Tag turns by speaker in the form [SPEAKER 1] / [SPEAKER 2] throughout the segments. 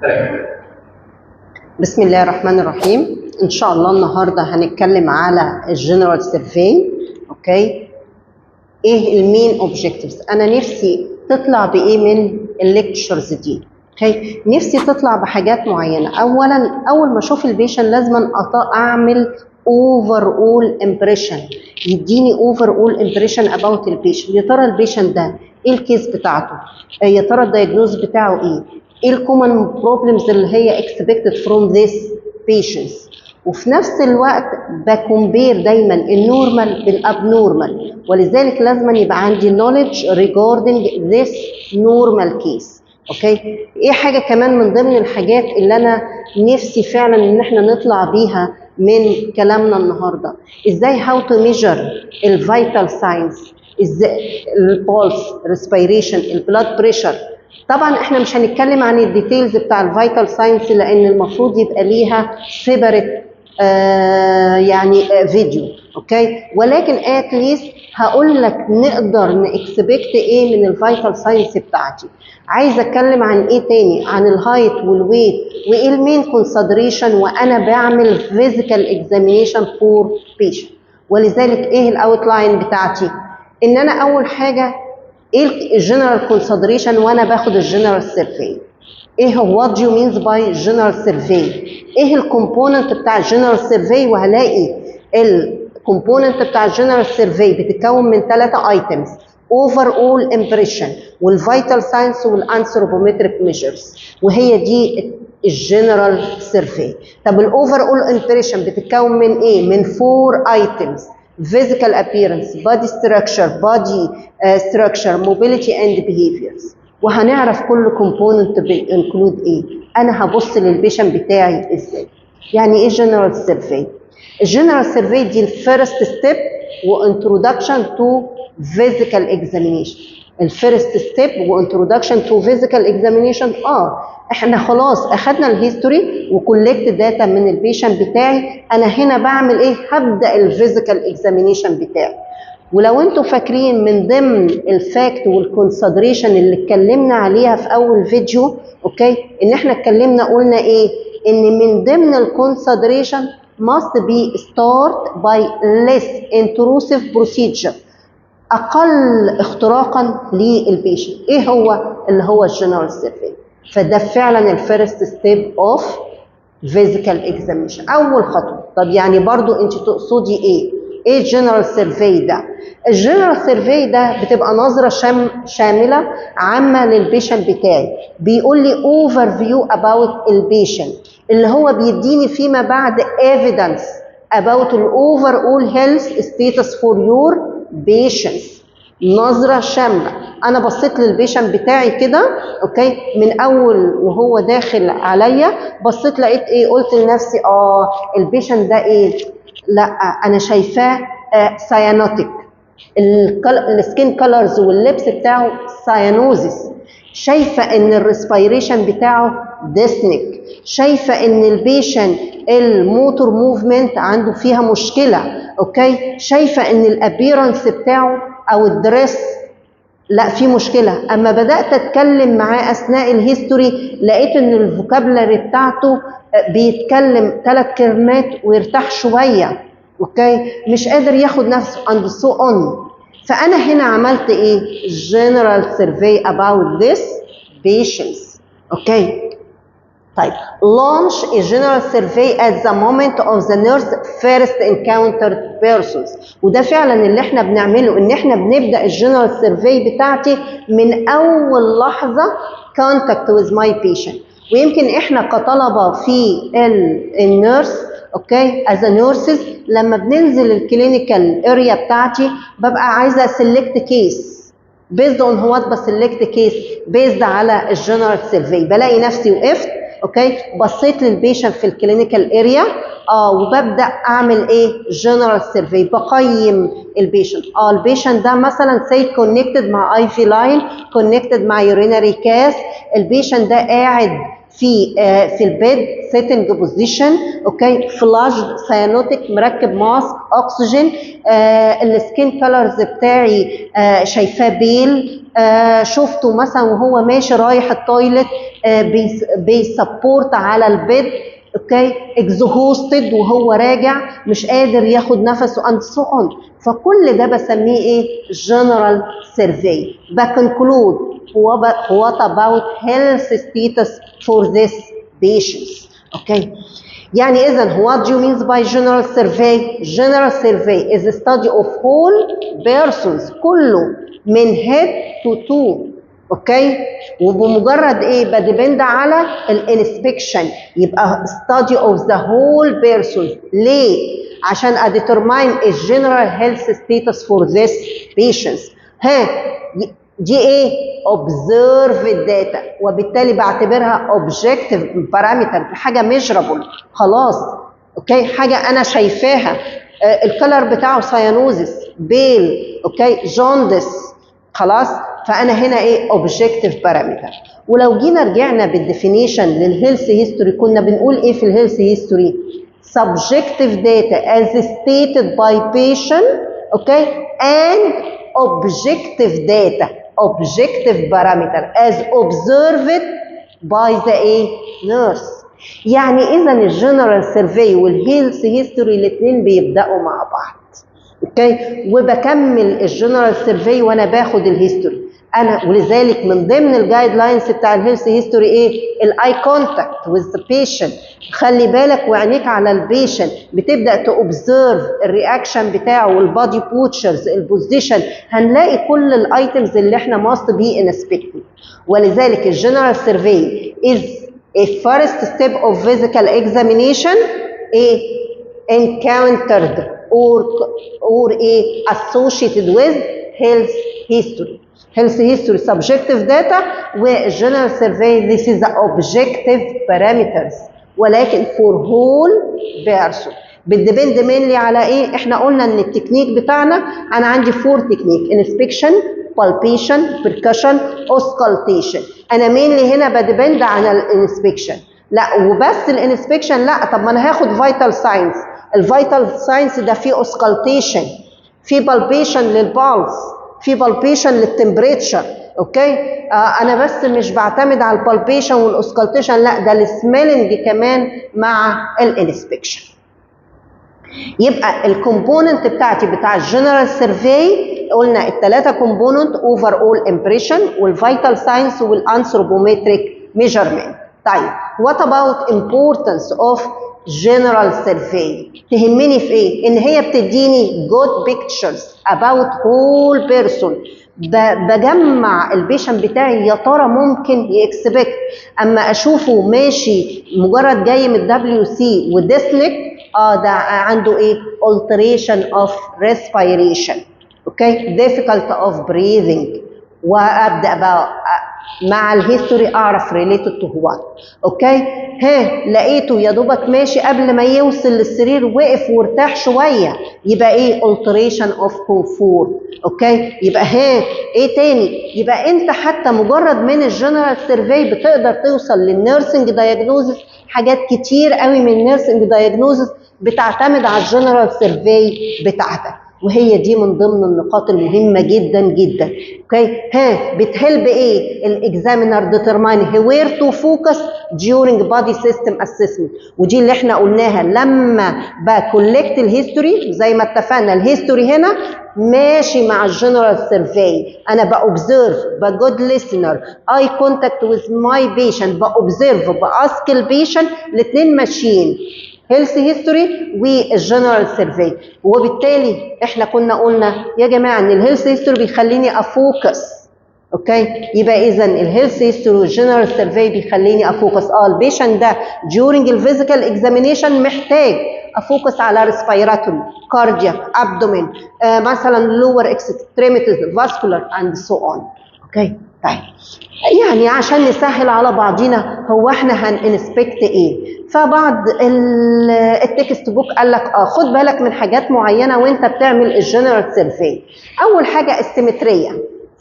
[SPEAKER 1] تمام.
[SPEAKER 2] بسم الله الرحمن الرحيم. ان شاء الله النهارده هنتكلم على ال general survey، okay؟ ايه ال main objectives؟ انا نفسي تطلع بايه من ال lectures دي؟ okay، نفسي تطلع بحاجات معينه. اولا، اول ما اشوف ال patient لازم اعمل overall impression، يديني overall impression about ال patient. يا ترى ال patient ده ايه ال case بتاعته؟ يا ترى ال diagnosis بتاعه ايه؟ ايه ال common problems اللي هي expected from this patients؟ وفي نفس الوقت ب compare دايما ال normal بال abnormal، ولذلك لازم يبقى عندي knowledge regarding this normal case، okay؟ ايه حاجة كمان من ضمن الحاجات اللي انا نفسي فعلا ان احنا نطلع بيها من كلامنا النهارده؟ ازاي how to measure ال vital signs، ازاي ال pulse، respiration، ال blood pressure. طبعا احنا مش هنتكلم عن ال details بتاع ال vital signs لان المفروض يبقى ليها separate يعني فيديو، okay؟ ولكن at least هقول لك نقدر ن expect ايه من ال vital signs بتاعتي. عايزه اتكلم عن ايه تاني؟ عن ال height وال weight، وايه ال main consideration وانا بعمل physical examination for patient. ولذلك ايه ال outline بتاعتي؟ ان انا اول حاجة ايه ال general consideration وانا باخد ال general survey؟ ايه هو what do you means by general survey؟ ايه ال component بتاع ال general survey؟ وهلاقي ال component بتاع ال general survey بتتكون من ثلاثة items: overall impression وال vital signs وال anthropometric measures، وهي دي ال general survey. طب ال overall impression بتتكون من ايه؟ من four items: physical appearance، body structure، body structure، mobility and behaviors. وهنعرف كل component include ايه. انا هبص لل patient بتاعي ازاي؟ يعني ايه general survey؟ ال general survey دي ال first step و introduction to physical examination. ال first step و introduction to physical examination. احنا خلاص اخدنا ال history و collect data من ال patient بتاعي. انا هنا بعمل ايه؟ هبدا ال physical examination بتاعي. ولو انتوا فاكرين من ضمن ال fact وال consideration اللي اتكلمنا عليها في اول فيديو، okay، ان احنا اتكلمنا قلنا ايه؟ ان من ضمن ال consideration must be start by less intrusive procedure، اقل اختراقا لل patient. ايه هو؟ اللي هو ال general survey. فده فعلا ال first step of physical examination، اول خطوه. طب يعني برضو انت تقصدي ايه؟ ايه ال general survey ده؟ ال general survey ده بتبقى نظره شاملة عامة لل patient بتاعي، بيقول لي overview about ال patient، اللي هو بيديني فيما بعد evidence about the overall health status for your patients. نظرة شاملة، أنا بصيت لل patient بتاعي كده، okay، من أول وهو داخل عليا بصيت لقيت إيه؟ قلت لنفسي ال patient ده إيه؟ لا، أنا شايفاه cyanotic، ال skin colors وال lips بتاعه cyanosis، شايفه ان ال respiration بتاعه dyspneic، شايفه ان ال patient ال motor movement عنده فيها مشكله، okay، شايفه ان ال appearance بتاعه او ال dress لا في مشكله. اما بدات اتكلم معاه اثناء ال history لقيت ان ال vocabulary بتاعته بيتكلم ثلاث كلمات ويرتاح شويه، okay، مش قادر ياخد نفسه and so on. فانا هنا عملت ايه؟ general survey about this patients، okay؟ طيب، launch a general survey at the moment of the nurse first encountered persons. وده فعلا اللي احنا بنعمله، ان احنا بنبدا ال general survey بتاعتي من اول لحظة contact with my patient. ويمكن احنا كطلبه في ال nurse، okay، as nurses، لما بننزل ال clinical area بتاعتي ببقى عايزه select case. based on what ب select case؟ based على ال general survey. بلاقي نفسي وقفت، okay، بصيت لل patient في ال clinical area وببدا اعمل ايه؟ general survey، بقيم ال patient. ال patient ده مثلا say connected مع IV line، connected مع urinary cath، ال patient ده قاعد في ال bed sitting position، okay، flushed، cyanotic، مركب mask oxygen، ال skin colors بتاعي شايفاه pale، شفته مثلا وهو ماشي رايح ال toilet، بي support على ال bed، okay، exhausted وهو راجع مش قادر ياخد نفسه and so on. فكل ده بسميه ايه؟ general survey. ب conclude what about health status for this patients، okay. يعني اذا what do you mean by general survey؟ general survey is a study of whole persons، كله من head to toe، okay. وبمجرد ايه؟ ب depend على ال inspection، يبقى study of the whole person. ليه؟ عشان ا determine ال general health status for this patients. ها، دي ايه؟ observed data، وبالتالي بعتبرها objective parameter، حاجة measurable خلاص، okay، حاجة انا شايفاها. ال color بتاعه cyanosis، pale، okay، jaundice، خلاص. فانا هنا ايه؟ objective parameter. ولو جينا رجعنا بال definition لل health history، كنا بنقول ايه في ال health history؟ subjective data as stated by patient، okay، and objective data، objective parameter as observed by the ايه؟ nurse. يعني اذا ال general survey وال health history الاثنين بيبداوا مع بعض، okay، وبكمل ال general survey وانا باخد ال history انا. ولذلك من ضمن ال guidelines بتاع ال health history ايه؟ ال eye contact with the patient. خلي بالك وعينيك على ال patient، بتبدا ت observe ال reaction بتاعه وال body postures، ال position، هنلاقي كل ال items اللي احنا must be inspected. ولذلك ال general survey is a first step of physical examination ايه؟ encountered or ايه؟ associated with health history. health history subjective data، وال general survey this is the objective parameters، ولكن for whole person. بت depend mainly على ايه؟ احنا قلنا ان التكنيك بتاعنا، انا عندي four technique: inspection، palpation، percussion، auscultation. انا mainly هنا ب depend على ال inspection. لا وبس ال inspection؟ لا، طب ما انا هاخد vital signs. ال vital signs ده فيه auscultation، في palpation لل pulse، في palpation لل temperature، okay. انا بس مش بعتمد على ال palpation وال auscultation، لا، ده ال smelling كمان مع ال inspection. يبقى ال component بتاعتي بتاع ال general survey، قلنا الثلاثة component: overall impression وال vital signs وال anthropometric measurement. طيب، what about importance of general survey؟ تهمني في ايه؟ ان هي بتديني good pictures about whole person. بجمع ال patient بتاعي، يا ترى ممكن ي expect اما اشوفه ماشي مجرد جاي من ال WC و dyspneic، ده عنده ايه؟ alteration of respiration، okay، difficult of breathing. وابدا بقى مع ال history اعرف related to what، okay. ها، لقيته يا دوبك ماشي، قبل ما يوصل للسرير وقف وارتاح شويه، يبقى ايه؟ alteration of comfort، okay. يبقى ها، ايه تاني؟ يبقى انت حتى مجرد من ال general survey بتقدر توصل لل nursing diagnosis. حاجات كتير قوي من ال nursing diagnosis بتعتمد على ال general survey بتاعتك، وهي دي من ضمن النقاط المهمة جدا جدا، okay. ها، بت help ايه؟ ال examiner determine where to focus during body system assessment. ودي اللي احنا قلناها لما ب collect ال history. زي ما اتفقنا، ال history هنا ماشي مع ال general survey. انا ب observe، ب good listener، eye contact with my patient، ب observe، ب ask ال patient، الاثنين ماشيين، health history وال general survey. وبالتالي احنا كنا قلنا يا جماعة ان ال health history بيخليني ا focus، okay. يبقى اذا ال health history وال general survey بيخليني ا focus، ال patient ده during ال physical examination محتاج ا focus على respiratory، cardiac، abdomen، مثلا lower extremities، vascular and so on، okay. طيب، يعني عشان نسهل على بعضينا، هو احنا هن inspect ايه؟ فبعض ال textbook قال لك خد بالك من حاجات معينة وانت بتعمل ال general survey. اول حاجة ال symmetry.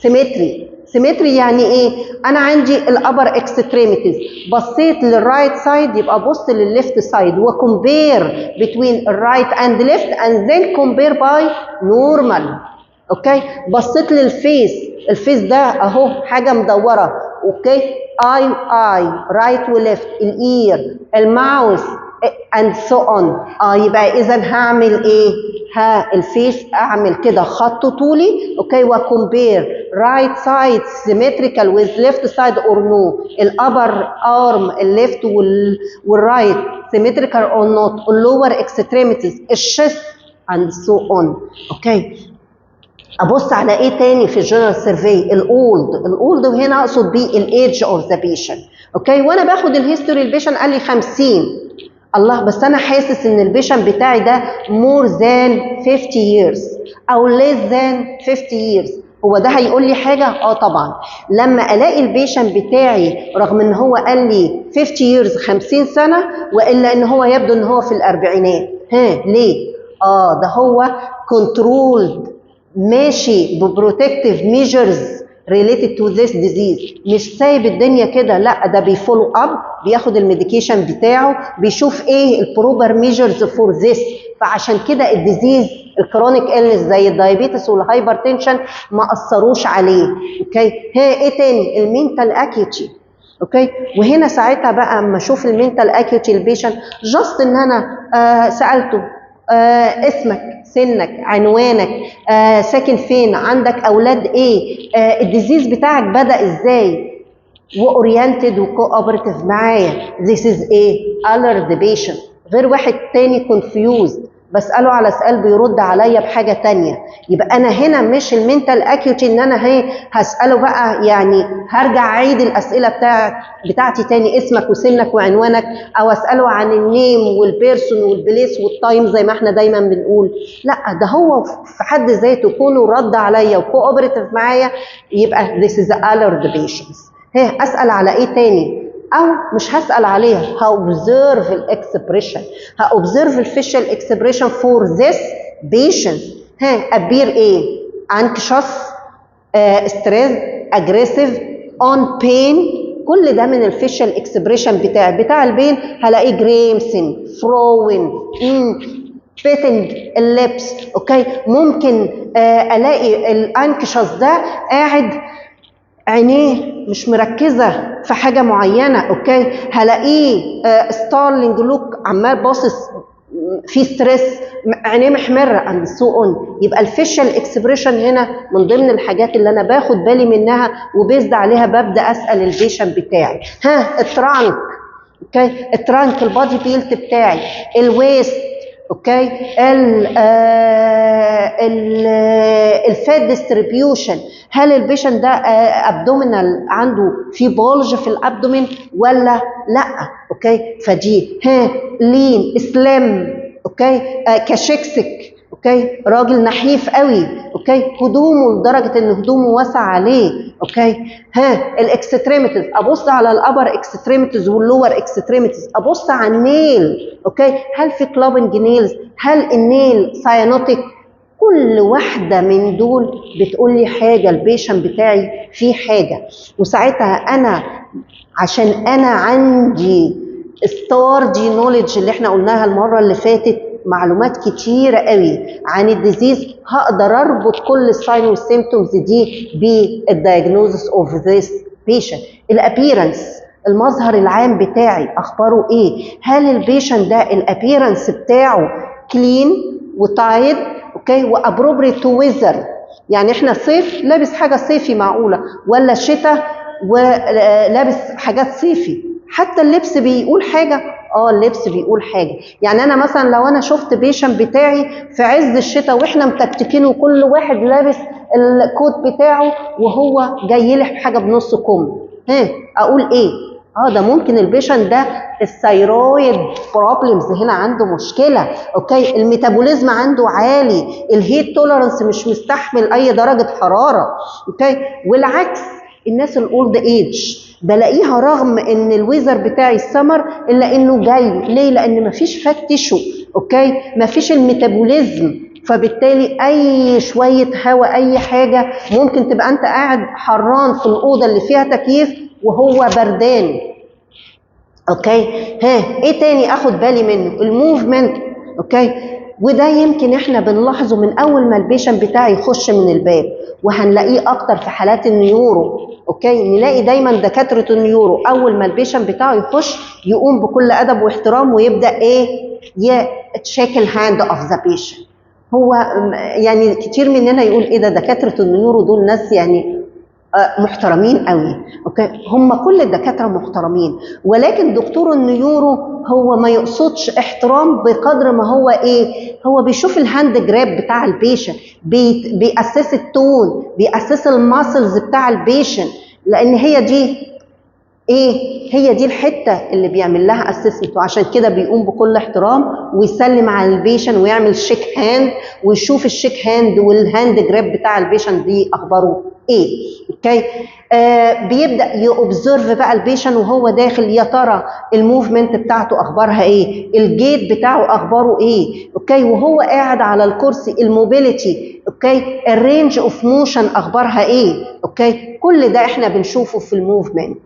[SPEAKER 2] symmetry. symmetry يعني ايه؟ انا عندي ال upper extremities، بصيت لل right side يبقى بص للل left side و compare between ال right and left and then compare by normal. okay، بصيت لل face، ال face ده اهو حاجة مدوره، okay، eye eye right و left، ال ear، ال mouth and so on. يبقى اذا هعمل ايه؟ ها ال face اعمل كده خط طولي، okay، و compare right side symmetrical with left side or no، ال upper arm ال left وال right symmetrical or not، ال lower extremities، ال chest and so on. okay، ابص على ايه تاني في ال general survey؟ ال old. ال old وهنا اقصد بيه ال age of the patient. okay، وانا باخد ال history ال patient قال لي 50، الله، بس انا حاسس ان ال patient بتاعي ده more than 50 years او less than 50 years. هو ده هيقول لي حاجه؟ اه طبعا. لما الاقي ال patient بتاعي رغم ان هو قال لي 50 years، 50 سنه، والا ان هو يبدو ان هو في الاربعينات، ها ليه؟ ده هو controlled، ماشي ب protective measures related to this disease، مش سايب الدنيا كده، لا ده بي follow up، بياخد ال medication بتاعه، بيشوف ايه ال proper measures for this. فعشان كده ال disease ال chronic illness زي ال diabetes وال hypertension ما اثروش عليه. okay، ها ايه تاني؟ ال mental acuity. okay، وهنا ساعتها بقى اما اشوف ال mental acuity ال patient، just ان انا سالته اسمك، سنك، عنوانك، ساكن فين، عندك اولاد ايه، ال disease بتاعك بدا ازاي، و oriented و cooperative معايا، this is a alert patient. غير واحد تاني confused، بساله على سؤال بيرد عليا بحاجة تانية. يبقى انا هنا مش ال mental acuity ان انا هي هساله بقى، يعني هرجع اعيد الاسئلة بتاعتي تاني، اسمك وسنك وعنوانك، او اساله عن ال name وال person وال place وال time زي ما احنا دايما بنقول. لا، ده هو في حد ذاته كونه رد عليا و cooperative معايا، يبقى this is alert patients. ها اسال على ايه تاني؟ او مش هسال عليها، ه observe ال expression، ه observe ال facial expression for this patient. ها appear ايه؟ anxious، stress، aggressive، on pain. كل ده من ال facial expression بتاع ال pain. هلاقيه grimacing، frowning، biting ال lips. okay، ممكن الاقي ال anxious ده قاعد عينيه مش مركزه في حاجة معينه. okay، هلاقيه startling look، عمال باصص في stress، عينيه محمرة and so on. يبقى ال facial expression هنا من ضمن الحاجات اللي انا باخد بالي منها و based عليها ببدا اسال ال patient بتاعي. ها ال trunk، okay، ال trunk، ال body built بتاعي، ال waist، okay، ال ال ال fat distribution، هل ال patient ده abdominal عنده في bulge في ال abdomen ولا لا؟ okay، فدي ها lean، slim، okay، cachexic، okay، راجل نحيف قوي، okay، هدومه لدرجة ان هدومه واسعة عليه. okay، ها ال extremities، ابص على ال upper extremities وال lower extremities، ابص على ال nail، okay، هل في clubbing nails؟ هل ال nail cyanotic؟ كل واحدة من دول بتقول لي حاجه، ال patient بتاعي فيه حاجه. وساعتها انا عشان انا عندي STAR D knowledge اللي احنا قلناها المرة اللي فاتت، معلومات كتيرة قوي عن ال disease، هقدر اربط كل ال sign وال symptoms دي بال diagnosis of this patient. ال appearance، المظهر العام بتاعي اخباره ايه؟ هل ال patient ده ال appearance بتاعه clean و tidy، okay، و appropriate to weather؟ يعني احنا صيف لابس حاجة صيفي معقوله، ولا شتاء ولابس حاجات صيفي؟ حتى اللبس بيقول حاجه. اللبس بيقول حاجه. يعني انا مثلا لو انا شفت patient بتاعي في عز الشتاء واحنا متكتكين وكل واحد لابس ال coat بتاعه وهو جاي لي بحاجة بنص كم، ها اقول ايه؟ ده ممكن ال patient ده ال thyroid problems هنا عنده مشكله، okay، ال metabolism عنده عالي، ال heat tolerance مش مستحمل اي درجه حراره. okay، والعكس الناس ال old age بلاقيها رغم ان ال weather بتاعي السمر الا انه جاي ليه؟ لان مفيش fat tissue، okay، مفيش ال metabolism. فبالتالي اي شوية هواء، اي حاجه، ممكن تبقى انت قاعد حران في الاوضة اللي فيها تكييف وهو بردان. okay، ها، ايه تاني اخد بالي منه؟ ال movement. okay، وده يمكن احنا بنلاحظه من اول ما ال patient بتاعي يخش من الباب، وهنلاقيه اكتر في حالات ال neuro. okay، نلاقي دايما دكاترة ال neuro اول ما ال patient بتاعه يخش يقوم بكل ادب واحترام ويبدا ايه؟ check ال hand of the patient. هو يعني كتير مننا يقول ايه ده، دكاترة ال neuro دول ناس يعني محترمين قوي. okay، هم كل الدكاترة محترمين، ولكن دكتور ال neuro هو ما يقصدش احترام بقدر ما هو ايه؟ هو بيشوف ال hand grip بتاع ال patient، بي assess ال tone، بي assess ال muscles بتاع ال patient، لان هي دي ايه؟ هي دي الحتة اللي بيعمل لها assessment. وعشان كده بيقوم بكل احترام ويسلم على ال patient ويعمل shake hand ويشوف ال shake hand وال hand grip بتاع ال patient دي اخباره ايه. okay، بيبدا ي observe بقى ال patient وهو داخل، يا ترى ال movement بتاعته اخبارها ايه؟ ال gait بتاعه اخباره ايه؟ okay، وهو قاعد على الكرسي ال mobility، okay، ال range of motion اخبارها ايه؟ okay، كل ده احنا بنشوفه في ال movement.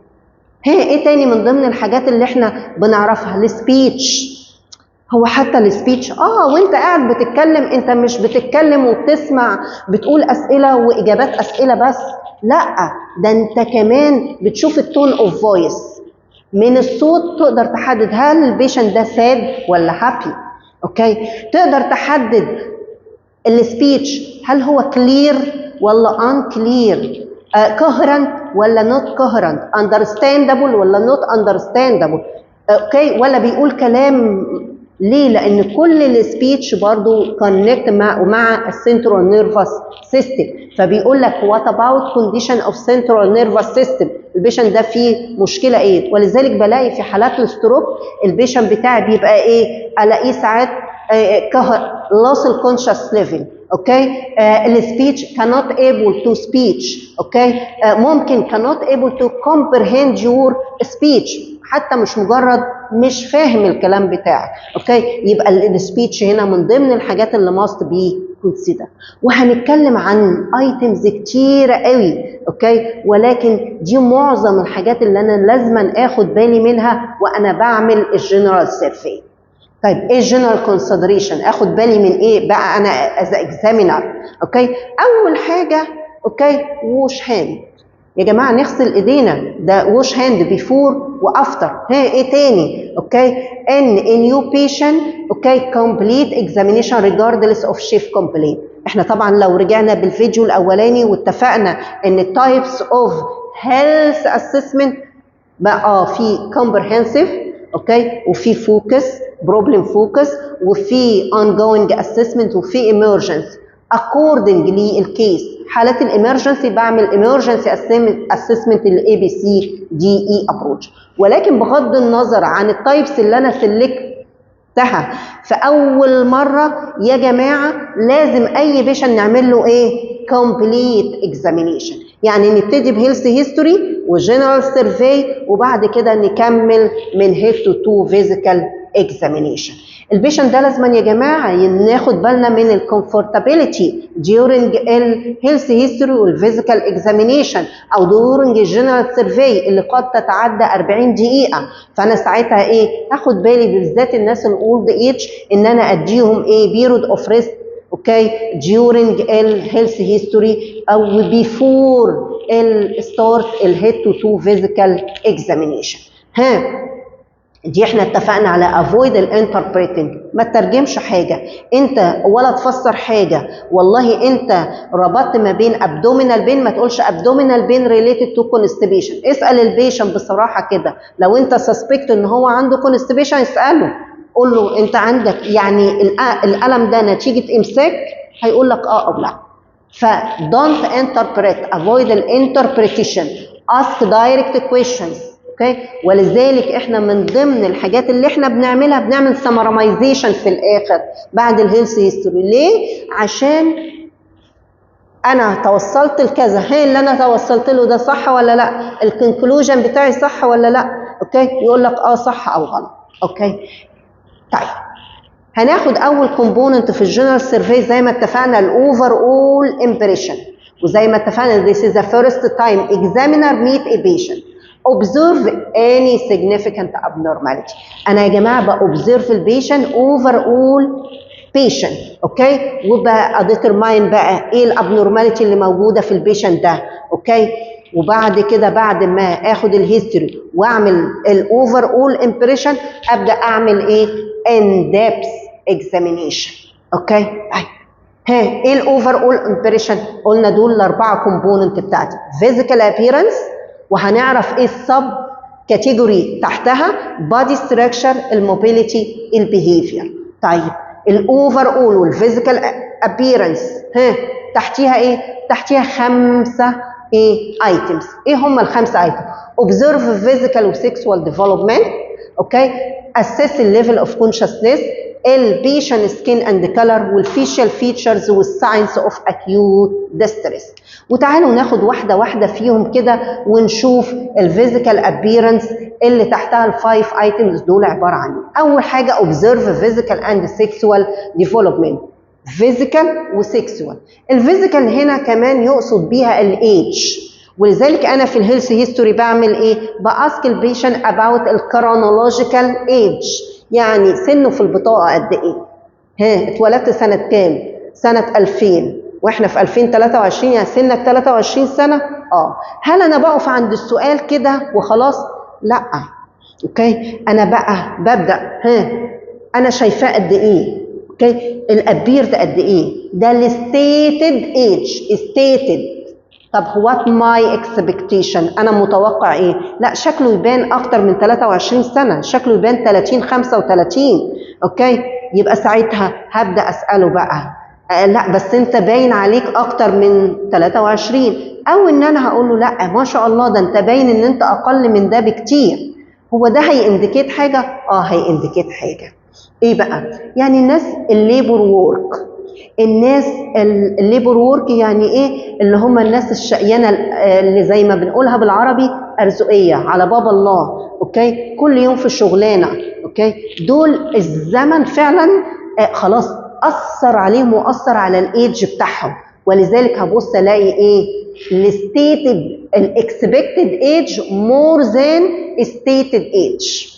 [SPEAKER 2] هي ايه تاني من ضمن الحاجات اللي احنا بنعرفها؟ ال speech. هو حتى ال speech وانت قاعد بتتكلم، انت مش بتتكلم وبتسمع، بتقول اسئلة واجابات اسئلة بس، لا، ده انت كمان بتشوف ال tone of voice. من الصوت تقدر تحدد هل ال patient ده sad ولا happy. okay، تقدر تحدد ال speech هل هو clear ولا unclear، coherent ولا not coherent، understandable ولا not understandable. okay، ولا بيقول كلام ليه؟ لان كل ال speech برضو connect مع ال central nervous system. فبيقول لك what about condition of central nervous system، ال patient ده فيه مشكلة ايه؟ ولذلك بلاقي في حالات ال stroke ال patient بتاعي بيبقى ايه؟ الاقيه ساعات loss ال conscious level. okay، ال speech cannot able to speech. okay، ممكن cannot able to comprehend your speech، حتى مش مجرد مش فاهم الكلام بتاعك. okay، يبقى ال speech هنا من ضمن الحاجات اللي must be considered. وهنتكلم عن items كتيرة قوي، okay، ولكن دي معظم الحاجات اللي انا لازما اخد بالي منها وانا بعمل ال general survey. طيب، ايه ال general consideration؟ اخد بالي من ايه بقى انا as examiner؟ okay، اول حاجه، okay، wash hand. يا جماعة نغسل ايدينا، ده wash hand before و after. ها، ايه تاني؟ okay، ان a new patient، okay، complete examination regardless of chief complaint. احنا طبعا لو رجعنا بالفيديو الاولاني واتفقنا ان types of health assessment بقى في comprehensive، okay، وفي focus، problem focus، وفي ongoing assessment، وفي emergency according لل case. حالات ال emergency بعمل emergency assessment ال A B C D E approach. ولكن بغض النظر عن ال types اللي انا select تها في اول مره، يا جماعة لازم اي patient نعمل له ايه؟ complete examination. يعني نبتدي ب health history و general survey وبعد كده نكمل من head to toe physical examination. ال patient ده لازم يا جماعة ناخد بالنا من ال comfortability during ال health history وال physical examination او during ال general survey اللي قد تتعدى 40 دقيقه. فانا ساعتها ايه؟ هاخد بالي بالذات الناس ال old age ان انا اديهم ايه؟ period of rest، okay، during ال health history او before ال start ال head to toe physical examination. ها، دي احنا اتفقنا على avoid ال interpreting، ما تترجمش حاجة انت ولا تفسر حاجه. والله انت ربطت ما بين abdominal pain، ما تقولش abdominal pain related to constipation. اسال ال patient بصراحة كده، لو انت suspect ان هو عنده constipation اساله، قول له انت عندك يعني الالم ده نتيجة امساك؟ هيقول لك اه او لا. ف don't interpret، avoid the interpretation، ask direct questions. okay، ولذلك احنا من ضمن الحاجات اللي احنا بنعملها بنعمل summarization في الاخر بعد ال health history. ليه؟ عشان انا توصلت لكذا، هي اللي انا توصلت له ده صح ولا لا؟ ال conclusion بتاعي صح ولا لا؟ okay، يقول لك اه صح او غلط. okay، طيب. هناخد اول component في ال general survey زي ما اتفقنا ال overall impression، وزي ما اتفقنا this is the first time examiner meet a patient، observe any significant abnormality. انا يا جماعة ب observe ال patient overall patient، okay، وبقى determine بقى ايه ال abnormality اللي موجودة في ال patient ده، okay. وبعد كده بعد ما اخد ال history واعمل ال overall impression ابدا اعمل ايه؟ in depth examination، okay. طيب ها ايه ال overall impression؟ قلنا دول الاربعة component بتاعتي: physical appearance، وهنعرف ايه ال sub category تحتها، body structure، ال mobility، ال behavior. طيب ال overall وال physical appearance ها تحتيها ايه؟ تحتيها خمسة ايه items. ايه هم الخمسة items؟ observe physical و sexual development، okay، assess the level of consciousness، ال patient skin and color، وال facial features، وال signs of acute distress. وتعالوا ناخد واحدة واحدة فيهم كده ونشوف ال physical appearance اللي تحتها ال five items دول عبارة عن ايه. اول حاجة observe physical and sexual development، physical و sexual. ال physical هنا كمان يقصد بيها ال age، ولذلك انا في ال health history بعمل ايه؟ ب ask ال patient about ال chronological age، يعني سنة في البطاقة قد ايه؟ ها اتولدت سنة كام؟ سنة 2000، واحنا في 2023، يعني سنك 23 سنة. هل انا بقف عند السؤال كده وخلاص؟ لا، okay، انا بقى ببدا ها انا شايفاه قد ايه؟ okay، ال appeared قد ايه؟ ده ال stated age، stated. طب what my expectation؟ انا متوقع ايه؟ لا، شكله يبان اكتر من 23 سنه، شكله يبان 30 35، okay. يبقى ساعتها هبدا اساله بقى لا بس انت باين عليك اكتر من 23، او ان انا هقول له لا ما شاء الله ده انت باين ان انت اقل من ده بكتير. هو ده هي indicate حاجة؟ اه هي indicate حاجه. ايه بقى؟ يعني الناس ال labor work، الناس ال labor work يعني ايه؟ اللي هم الناس الشقيانه اللي زي ما بنقولها بالعربي ارزقيه على باب الله، okay، كل يوم في الشغلانه، okay. دول الزمن فعلا خلاص اثر عليهم واثر على ال age بتاعهم، ولذلك هبص الاقي ايه؟ ال stated، ال expected age more than stated age.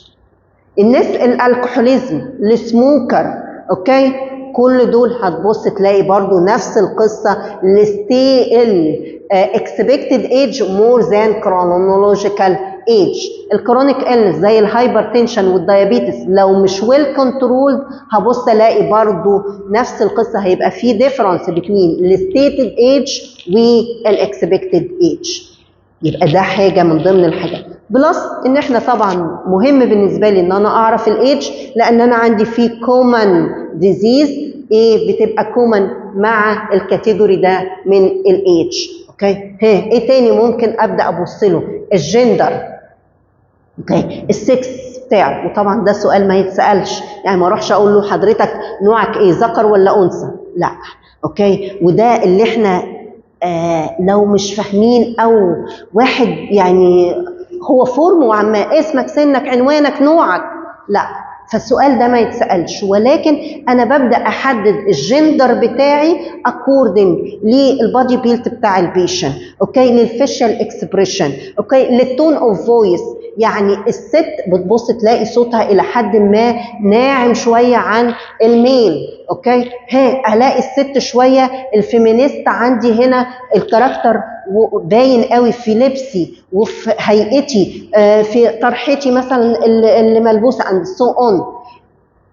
[SPEAKER 2] الناس ال alcoholism، ال smoker، okay، كل دول هتبص تلاقي برضو نفس القصة، ال expected age more than chronological age. ال chronic illness زي ال hypertension وال diabetes لو مش well controlled هبص الاقي برضو نفس القصة، هيبقى في difference between ال stated age وال expected age. يبقى ده حاجة من ضمن الحاجات. plus ان احنا طبعا مهم بالنسبة لي ان انا اعرف ال age، لان انا عندي في common disease ايه بتبقى common مع ال category ده من ال age، okay. ها ايه تاني ممكن ابدا ابص له؟ ال gender، okay، ال sex بتاعه. وطبعا ده سؤال ما يتسالش، يعني ما اروحش اقول له حضرتك نوعك ايه، ذكر ولا انثى؟ لا، okay. وده اللي احنا لو مش فاهمين او واحد يعني هو form وعما اسمك سنك عنوانك نوعك، لا، فالسؤال ده ما يتسالش. ولكن انا ببدا احدد الجندر بتاعي according لل body built بتاع ال patient، okay، لل facial expression، okay، لل tone of voice. يعني الست بتبص تلاقي صوتها الى حد ما ناعم شوية عن ال male، okay. ها الاقي الست شوية ال feminist عندي هنا، ال character باين قوي في لبسي وفي هيئتي، في طرحتي مثلا اللي ملبوسه and so on.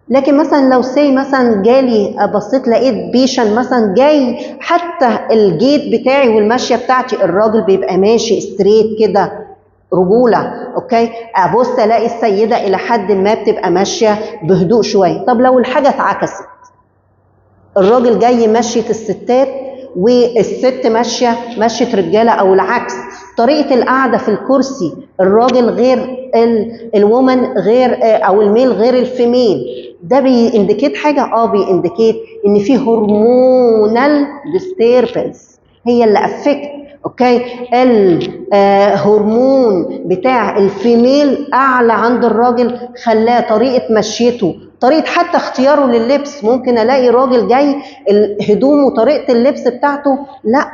[SPEAKER 2] لكن مثلا لو say مثلا جالي بصيت لقيت patient مثلا جاي، حتى ال gait بتاعي والمشيه بتاعتي، الراجل بيبقى ماشي straight كده رجوله، okay، ابص الاقي السيدة الى حد ما بتبقى ماشية بهدوء شوية. طب لو الحاجة اتعكست، الراجل جاي مشيه الستات والست ماشية مشيه رجاله، او العكس، طريقه القعدة في الكرسي، الراجل غير ال woman غير او ال male غير ال female، ده بي indicate حاجة؟ بي indicate ان في hormonal disturbance هي اللي affect، okay. الهرمون بتاع ال female اعلى عند الراجل، خلاه طريقه مشيته طريقه حتى اختياره لللبس، ممكن الاقي راجل جاي هدومه طريقه اللبس بتاعته لا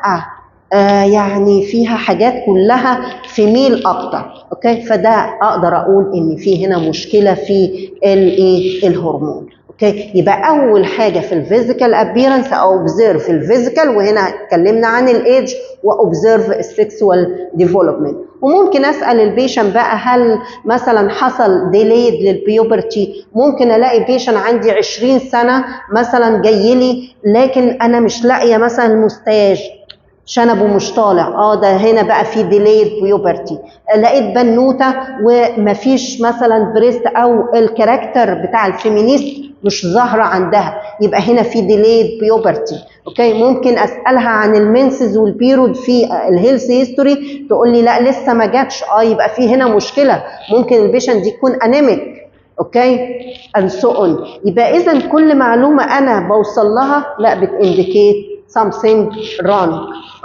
[SPEAKER 2] يعني فيها حاجات كلها female اكتر، okay؟ فده اقدر اقول ان في هنا مشكلة في الايه؟ الهرمون، okay؟ يبقى اول حاجة في ال physical appearance او observe ال physical، وهنا اتكلمنا عن ال age و observe ال sexual development. وممكن اسال ال patient بقى هل مثلا حصل delayed لل puberty. ممكن الاقي patient عندي 20 سنة مثلا جاي لي، لكن انا مش لاقيه مثلا ال moustache، شنبه مش طالع، ده هنا بقى في delayed puberty. لقيت بنوته ومفيش مثلا breast او ال character بتاع ال feminist مش ظاهره عندها، يبقى هنا في delayed puberty، okay؟ ممكن اسالها عن ال menses وال period في ال health history، تقول لي لا لسه ما جاتش، يبقى في هنا مشكله، ممكن ال patient دي تكون anemic، okay، and so on. يبقى اذا كل معلومة انا بوصل لها لا بت indicate something wrong،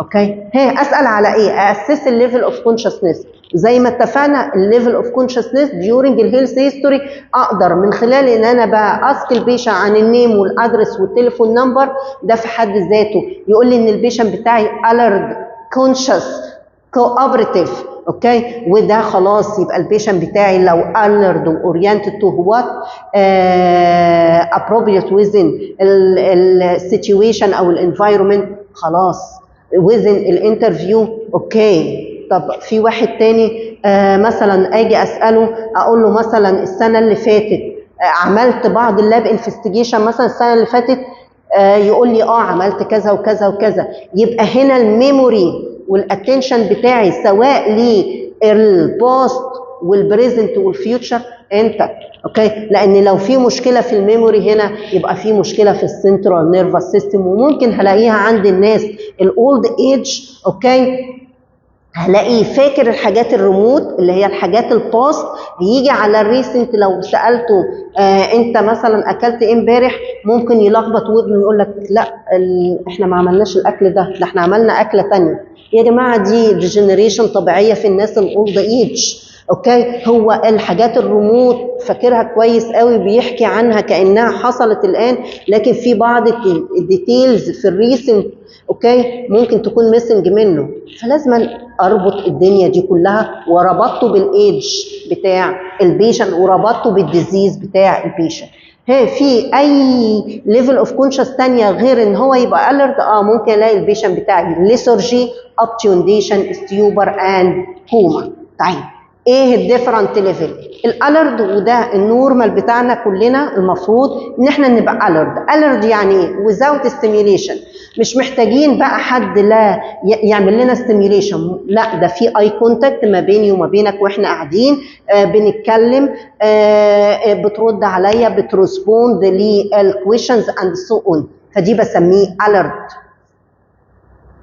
[SPEAKER 2] okay؟ هي اسال على ايه؟ assess ال level of consciousness. زي ما اتفقنا ال level of consciousness during ال health history اقدر من خلال ان انا ب ask ال patient عن ال name وال address وال telephone number، ده في حد ذاته يقول لي ان ال patient بتاعي alert، conscious، cooperative، okay؟ وده خلاص يبقى ال patient بتاعي لو alert و oriented to what appropriate within ال situation او ال environment، خلاص within ال interview، okay. طب في واحد تاني مثلا اجي اساله اقول له مثلا السنة اللي فاتت عملت بعض ال lab investigation مثلا السنة اللي فاتت، يقول لي عملت كذا وكذا وكذا. يبقى هنا ال memory وال attention بتاعي سواء لل past وال present وال future intact، okay؟ لان لو في مشكلة في ال memory هنا يبقى في مشكلة في ال central nervous system، وممكن هلاقيها عند الناس ال old age، okay؟ هلاقيه فاكر الحاجات الريموت اللي هي الحاجات ال past، يجي على ال recent لو سالته انت مثلا اكلت ايه امبارح، ممكن يلخبط ودنه ويقول لك لا احنا ما عملناش الاكل ده، ده احنا عملنا اكله تانية. يا جماعة دي degeneration طبيعية في الناس ال old age، okay؟ هو الحاجات الريموت فاكرها كويس قوي، بيحكي عنها كانها حصلت الان، لكن في بعض ال details في ال recent، okay، ممكن تكون missing منه. فلازم اربط الدنيا دي كلها، وربطته بال age بتاع ال patient وربطته بال disease بتاع ال patient. هي في اي level of conscious ثانية غير ان هو يبقى alert؟ ممكن الاقي ال patient بتاعي lethargy، obtundation، stupor and coma. طيب ايه ال different level؟ ال alert وده ال normal بتاعنا كلنا، المفروض ان احنا نبقى alert. alert يعني ايه؟ without stimulation، مش محتاجين بقى حد لا يعمل لنا stimulation، لا ده في eye contact ما بيني وما بينك واحنا قاعدين بنتكلم، بترد عليا، بت respond لل questions and so on، فدي بسميه alert.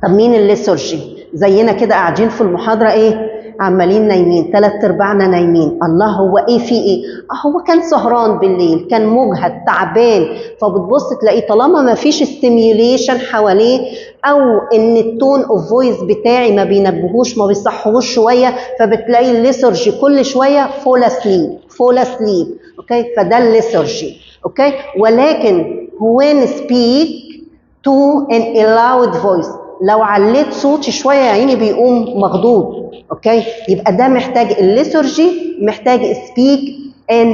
[SPEAKER 2] طب مين ال lethargy؟ زينا كده قاعدين في المحاضرة ايه؟ عمالين نايمين، تلات ارباعنا نايمين. الله هو ايه في ايه؟ هو كان سهران بالليل، كان مجهد تعبان، فبتبص تلاقيه طالما ما فيش stimulation حواليه او ان ال tone of voice بتاعي ما بينبهوش ما بيصحوش شويه، فبتلاقي ال lethargy كل شوية fall asleep، fall asleep، okay؟ فده ال lethargy، okay؟ ولكن when speak to in a loud voice، لو عليت صوتي شوية يا عيني بيقوم مخضوض، okay؟ يبقى ده محتاج ال lethargy، محتاج speak in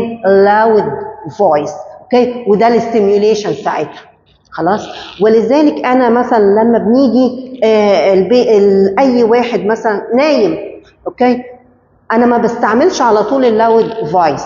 [SPEAKER 2] loud voice، okay؟ وده ال stimulation ساعتها، خلاص؟ ولذلك انا مثلا لما بنيجي اي واحد مثلا نايم، okay؟ انا ما بستعملش على طول ال loud voice،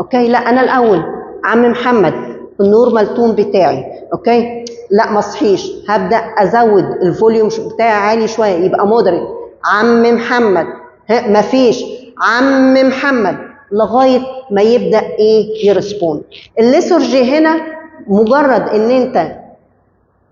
[SPEAKER 2] okay؟ لا انا الاول عم محمد ال normal tone بتاعي، okay؟ لا ما صحيش، هبدا ازود ال volume بتاعي عالي شوية يبقى moderate. عم محمد، ها ما فيش، عم محمد، لغاية ما يبدا ايه؟ ي respond. ال lethargy هنا مجرد ان انت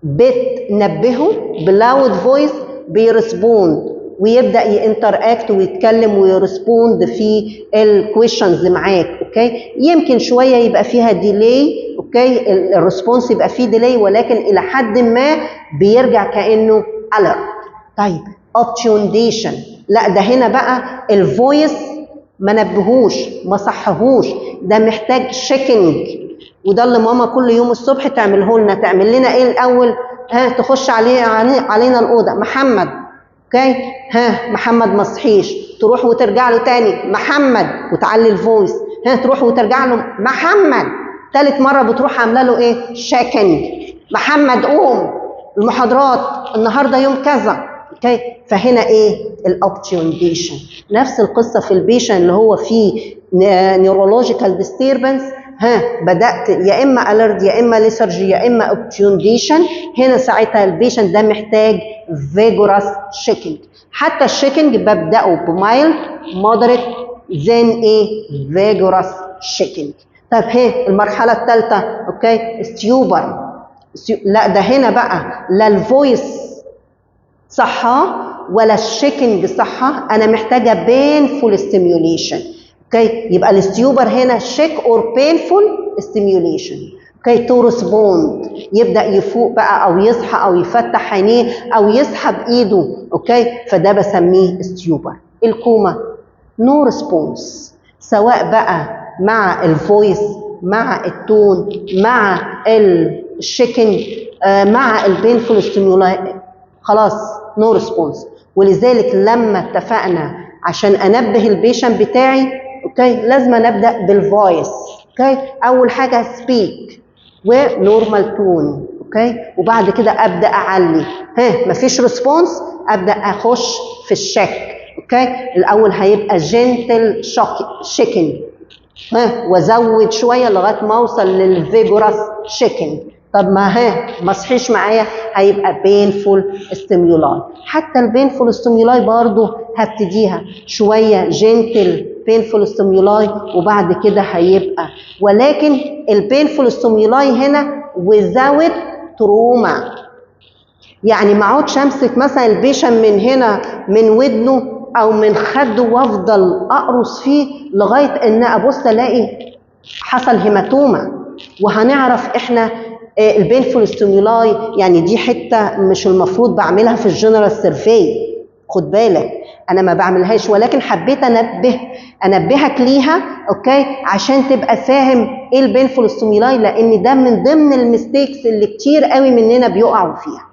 [SPEAKER 2] بتنبهه ب loud voice بي respond ويبدا ي interact ويتكلم وي respond في ال questions معاك، okay؟ يمكن شوية يبقى فيها delay، okay؟ ال response يبقى فيه delay، ولكن الى حد ما بيرجع كانه alert. طيب obtundation، لا ده هنا بقى ال voice ما نبهوش، ما صحهوش، ده محتاج shaking. وده اللي ماما كل يوم الصبح تعمله لنا. تعمل لنا ايه الاول؟ ها، تخش علينا الاوضه، محمد، okay، ها محمد ما صحيش، تروح وترجع له تاني محمد، وتعلي ال voice، ها تروح وترجع له محمد، ثالث مرة بتروح عامله له ايه؟ shaking، محمد قوم، المحاضرات النهارده يوم كذا، okay. فهنا ايه؟ ال obtundation. نفس القصة في ال patient اللي هو فيه neurological disturbance، ها بدات يا اما alert يا اما lethargy يا اما obtundation. هنا ساعتها ال patient ده محتاج vigorous shaking. حتى ال shaking ببداه ب mild، moderate، then ايه؟ vigorous shaking. طب هي المرحلة الثالثه، okay، stupor. لا ده هنا بقى لا ال voice صحة ولا ال shaking صحة، انا محتاجه painful stimulation، okay. يبقى ال stupor هنا shake or painful stimulation، okay، to respond، يبدا يفوق بقى او يصحى او يفتح عينيه او يسحب ايده، okay، فده بسميه stupor. ال coma no response، سواء بقى مع ال voice، مع ال tone، مع ال shaking، مع ال painful stimuli، خلاص no response. ولذلك لما اتفقنا عشان انبه ال patient بتاعي، okay، لازم نبدا بال voice، okay. اول حاجة speak و normal tone، okay، وبعد كده ابدا اعلي، ها مفيش response ابدا اخش في ال shake، okay. الاول هيبقى gentle shock shaking، ها وازود شوية لغاية ما اوصل لل vigorous shaking. طب ما ها ما صحيش معايا، هيبقى painful stimuli. حتى ال painful stimuli برضو هبتديها شوية gentle painful stimuli وبعد كده هيبقى، ولكن ال painful stimuli هنا without trauma. يعني ما اقعدش امسك مثلا ال patient من هنا من ودنه او من خده وافضل اقرص فيه لغاية ان ابص الاقي حصل hematoma. وهنعرف احنا ال painful stimuli، يعني دي حتة مش المفروض بعملها في ال general survey، خد بالك انا ما بعملهاش، ولكن حبيت انبهك ليها، okay، عشان تبقى فاهم ايه ال painful stimuli، لان ده من ضمن ال mistakes اللي كتير قوي مننا بيقعوا فيها.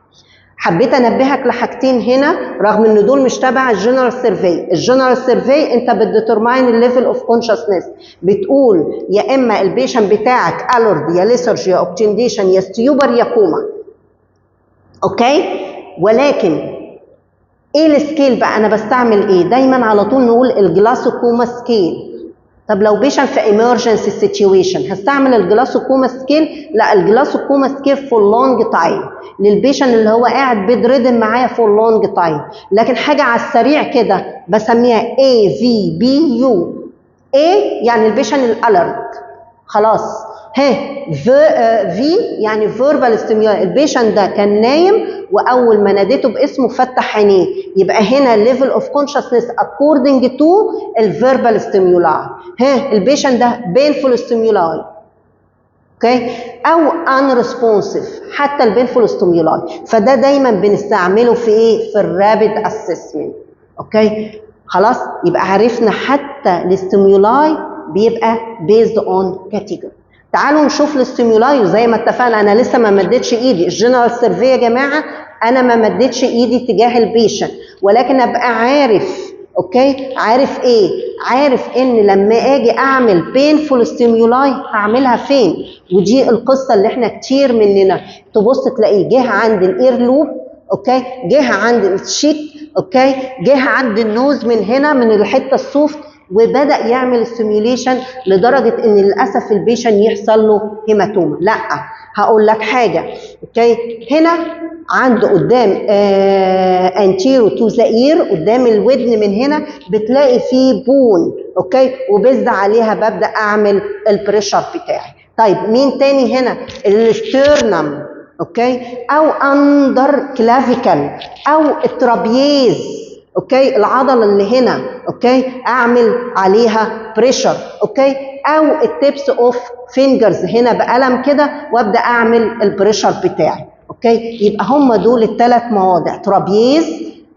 [SPEAKER 2] حبيت انبهك لحاجتين هنا رغم ان دول مش تبع ال general survey. ال general survey انت بت determine ال level of consciousness، بتقول يا اما ال patient بتاعك alert يا lethargy يا obtundation يا stupor يا coma، okay. ولكن ايه ال scale بقى؟ انا بستعمل ايه؟ دايما على طول نقول ال Glasgow Coma Scale. طب لو patient في emergency situation هستعمل ال Glasgow Coma Scale؟ لا، ال Glasgow Coma Scale for long time، لل patient اللي هو قاعد bedridden معايا for long time. لكن حاجة على السريع كده بسميها A V B U. A يعني ال patient ال alert خلاص، ها V يعني verbal stimuli، ال patient ده كان نايم واول ما ناديته باسمه فتح عينيه، يبقى هنا level of consciousness according to ال verbal stimuli. ها ال patient ده painful stimuli، okay، او unresponsive حتى ال painful stimuli. فده دايما بنستعمله في ايه؟ في ال rapid assessment، okay. خلاص يبقى عرفنا حتى ال stimuli بيبقى based on category. تعالوا نشوف ال stimuli، وزي ما اتفقنا انا لسه ما مدتش ايدي. ال general survey يا جماعة انا ما مدتش ايدي تجاه ال patient، ولكن ابقى عارف، okay، عارف ايه؟ عارف ان لما اجي اعمل painful stimuli هعملها فين. ودي القصة اللي احنا كتير مننا تبص تلاقيه جه عند ال ear lobe، okay، جه عند ال cheek، okay، جه عند ال nose من هنا من الحتة ال soft، وبدا يعمل stimulation لدرجة ان للاسف ال patient يحصل له hematoma. لا هقول لك حاجة، okay، هنا عند قدام anterior to the ear، قدام الودن من هنا بتلاقي فيه bone، okay، و based عليها ببدا اعمل ال pressure بتاعي. طيب مين تاني هنا؟ ال sternum، okay، او under clavicle او ال trapezius، okay، العضلة اللي هنا، okay، اعمل عليها pressure، okay، او ال tips of fingers هنا بقلم كده وابدا اعمل ال pressure بتاعي، okay. يبقى هم دول الثلاث مواضع: trapezius،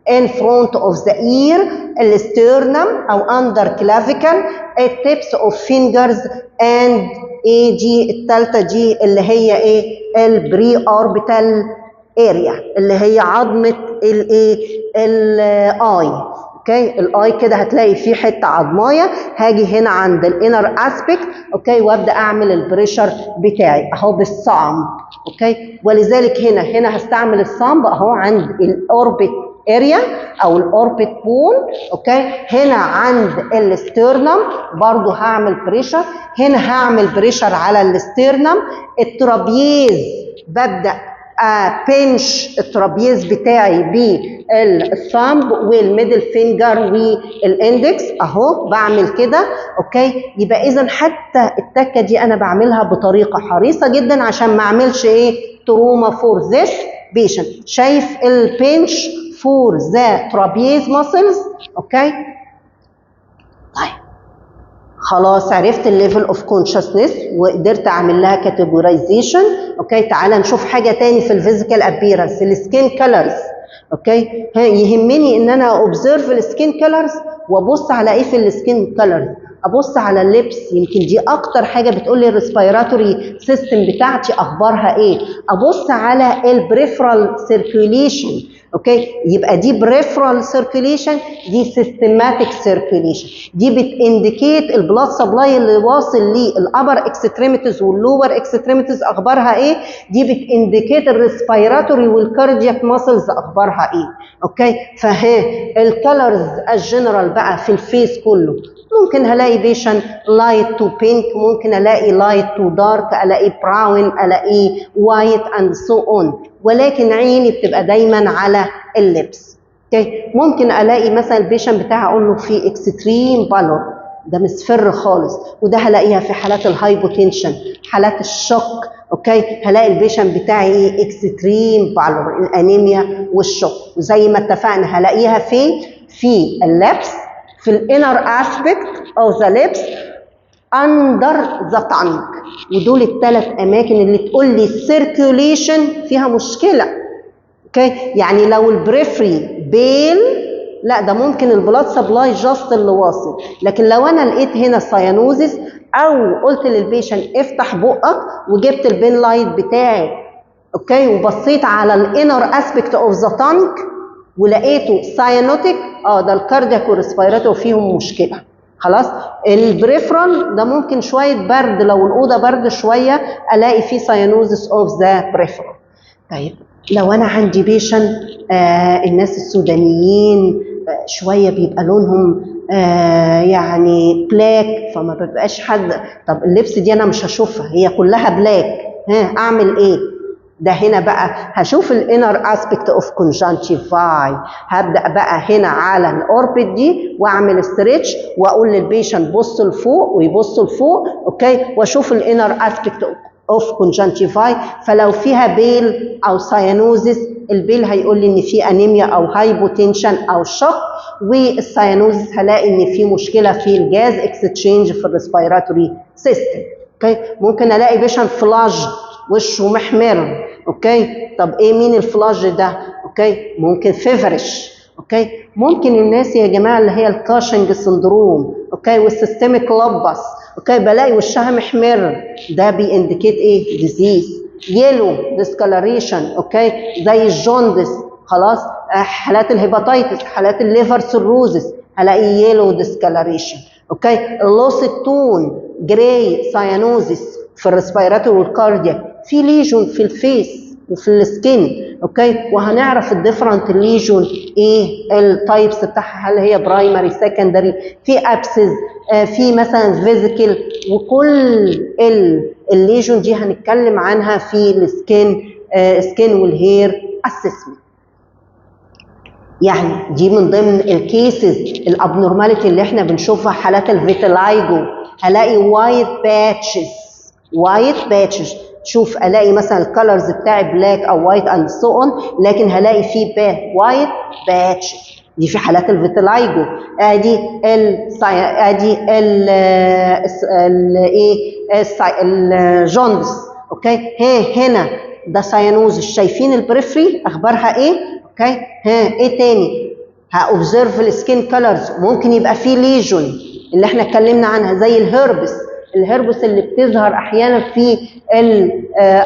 [SPEAKER 2] in front of the ear، ال sternum او under clavicle، ال tips of fingers and ايه دي الثالثة دي اللي هي ايه؟ ال periorbital area اللي هي عظمه الايه؟ ال eye. okay، ال eye كده هتلاقي فيه حتة عظمايه، هاجي هنا عند ال inner aspect، okay، وابدا اعمل ال pressure بتاعي اهو بال thumb. okay، ولذلك هنا هستعمل ال thumb اهو عند ال orbit area او ال orbit bone. okay، هنا عند ال sternum برضو هعمل pressure، هنا هعمل pressure على ال sternum. ال trapezius ببدا pinch ال trapezius بتاعي بال thumb وال middle finger وال index اهو، بعمل كده. okay، يبقى اذا حتى التكه دي انا بعملها بطريقة حريصة جدا عشان ما اعملش ايه؟ trauma for this patient. شايف ال pinch for the trapezius muscles؟ okay، طيب خلاص عرفت ال level of consciousness وقدرت اعمل لها categorization. okay، تعالى نشوف حاجة تاني في ال physical appearance، ال skin colors. okay، ها يهمني ان انا observe ال skin colors وابص على ايه في ال skin colors؟ ابص على ال lips، يمكن دي اكتر حاجة بتقول لي ال respiratory system بتاعتي اخبارها ايه. ابص على ال peripheral circulation. okay، يبقى دي peripheral circulation، دي systematic circulation، دي بت indicate ال blood supply اللي واصل لل upper extremities وال lower extremities اخبارها ايه، دي بت indicate ال respiratory وال cardiac muscles اخبارها ايه. okay، فهي ال colors ال general بقى في ال face كله، ممكن هلاقي patient light to pink، ممكن الاقي light to dark، الاقي brown، الاقي white and so on، ولكن عيني بتبقى دايما على ال lips. okay، ممكن الاقي مثلا ال patient بتاعي اقول له في extreme pallor، ده مصفر خالص، وده هلاقيها في حالات ال hypotension، حالات ال shock. okay، هلاقي ال patient بتاعي ايه؟ extreme pallor، الانيميا وال shock. وزي ما اتفقنا هلاقيها فين؟ في ال lips، في ال inner aspect of the lips، under the tongue، ودول الثلاث اماكن اللي تقول لي ال circulation فيها مشكلة. okay، يعني لو ال periphery pale، لا ده ممكن ال blood supply just اللي واصل، لكن لو انا لقيت هنا cyanosis او قلت لل patient افتح بقك وجبت ال pen light بتاعي، okay، وبصيت على ال inner aspect of the tongue ولقيته cyanotic، ده ال cardiac وال respiratory فيهم مشكلة. خلاص، ال peripheral ده ممكن شوية برد، لو الاوضة برد شوية الاقي فيه cyanosis of the peripheral. طيب لو انا عندي patient، الناس السودانيين شوية بيبقى لونهم يعني black، فما بيبقاش حد، طب ال lips دي انا مش هشوفها، هي كلها black، ها اعمل ايه؟ ده هنا بقى هشوف ال inner aspect of conjunctivae، هبدا بقى هنا على ال orbit دي واعمل stretch واقول لل patient بص لفوق ويبص لفوق، okay، واشوف ال inner aspect of conjunctivae، فلو فيها pale او cyanosis، ال pale هيقول لي ان في انيميا او hypotension او shock، وال cyanosis هلاقي ان في مشكلة في ال gas exchange في ال respiratory system. okay، ممكن الاقي patient flushed، وشه محمر. okay، طب ايه مين ال flush ده؟ okay، ممكن feverish. okay، ممكن الناس يا جماعة اللي هي ال Cushing syndrome، okay، وال systemic lupus، okay، بلاقي وشها محمر، ده بي indicate ايه؟ disease. yellow discoloration، okay، زي ال jaundice، خلاص، حالات ال hepatitis، حالات ال liver cirrhosis هلاقي yellow discoloration. okay، loss tone، gray cyanosis في ال respiratory وال cardiac، في lesion في ال face وفي ال skin. okay، وهنعرف ال different lesion ايه ال types بتاعها، هل هي primary، secondary، في abscess، في مثلا vesicle، وكل ال lesion دي هنتكلم عنها في ال skin وال hair assessment. يعني دي من ضمن ال cases ال abnormality اللي احنا بنشوفها، حالات ال vitiligo هلاقي white patches، white patches، شوف الاقي مثلا ال colors بتاعي black او white and so on، لكن هلاقي فيه white patches، دي في حالات ال vitiligo. ادي ال ال ايه ال jaundice. okay، ها هنا ده cyanosis، شايفين ال periphery اخبارها ايه؟ okay، ها ايه تاني؟ ها observe ال skin colors، ممكن يبقى فيه lesion اللي احنا اتكلمنا عنها زي ال herpes. ال herpes اللي بتظهر احيانا في ال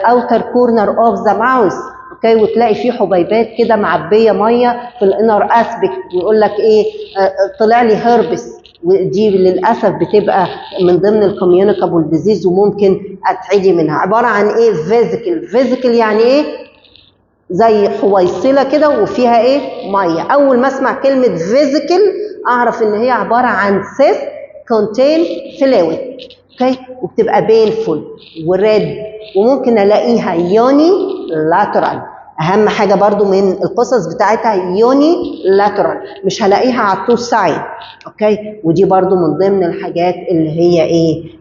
[SPEAKER 2] outer corner of the mouth، okay، وتلاقي فيه حبيبات كده معبيه مية في ال inner aspect، ويقول لك ايه؟ طلع لي هربس. ودي للاسف بتبقى من ضمن ال communicable disease وممكن اتعدي منها. عبارة عن ايه؟ vesicle. vesicle يعني ايه؟ زي حويصله كده وفيها ايه؟ ميه. اول ما اسمع كلمة vesicle اعرف ان هي عبارة عن cyst contain fluid، okay، وبتبقى painful و red، وممكن الاقيها unilateral. اهم حاجة برضو من القصص بتاعتها unilateral، مش هلاقيها على ال two side، okay. ودي برضو من ضمن الحاجات اللي هي ايه؟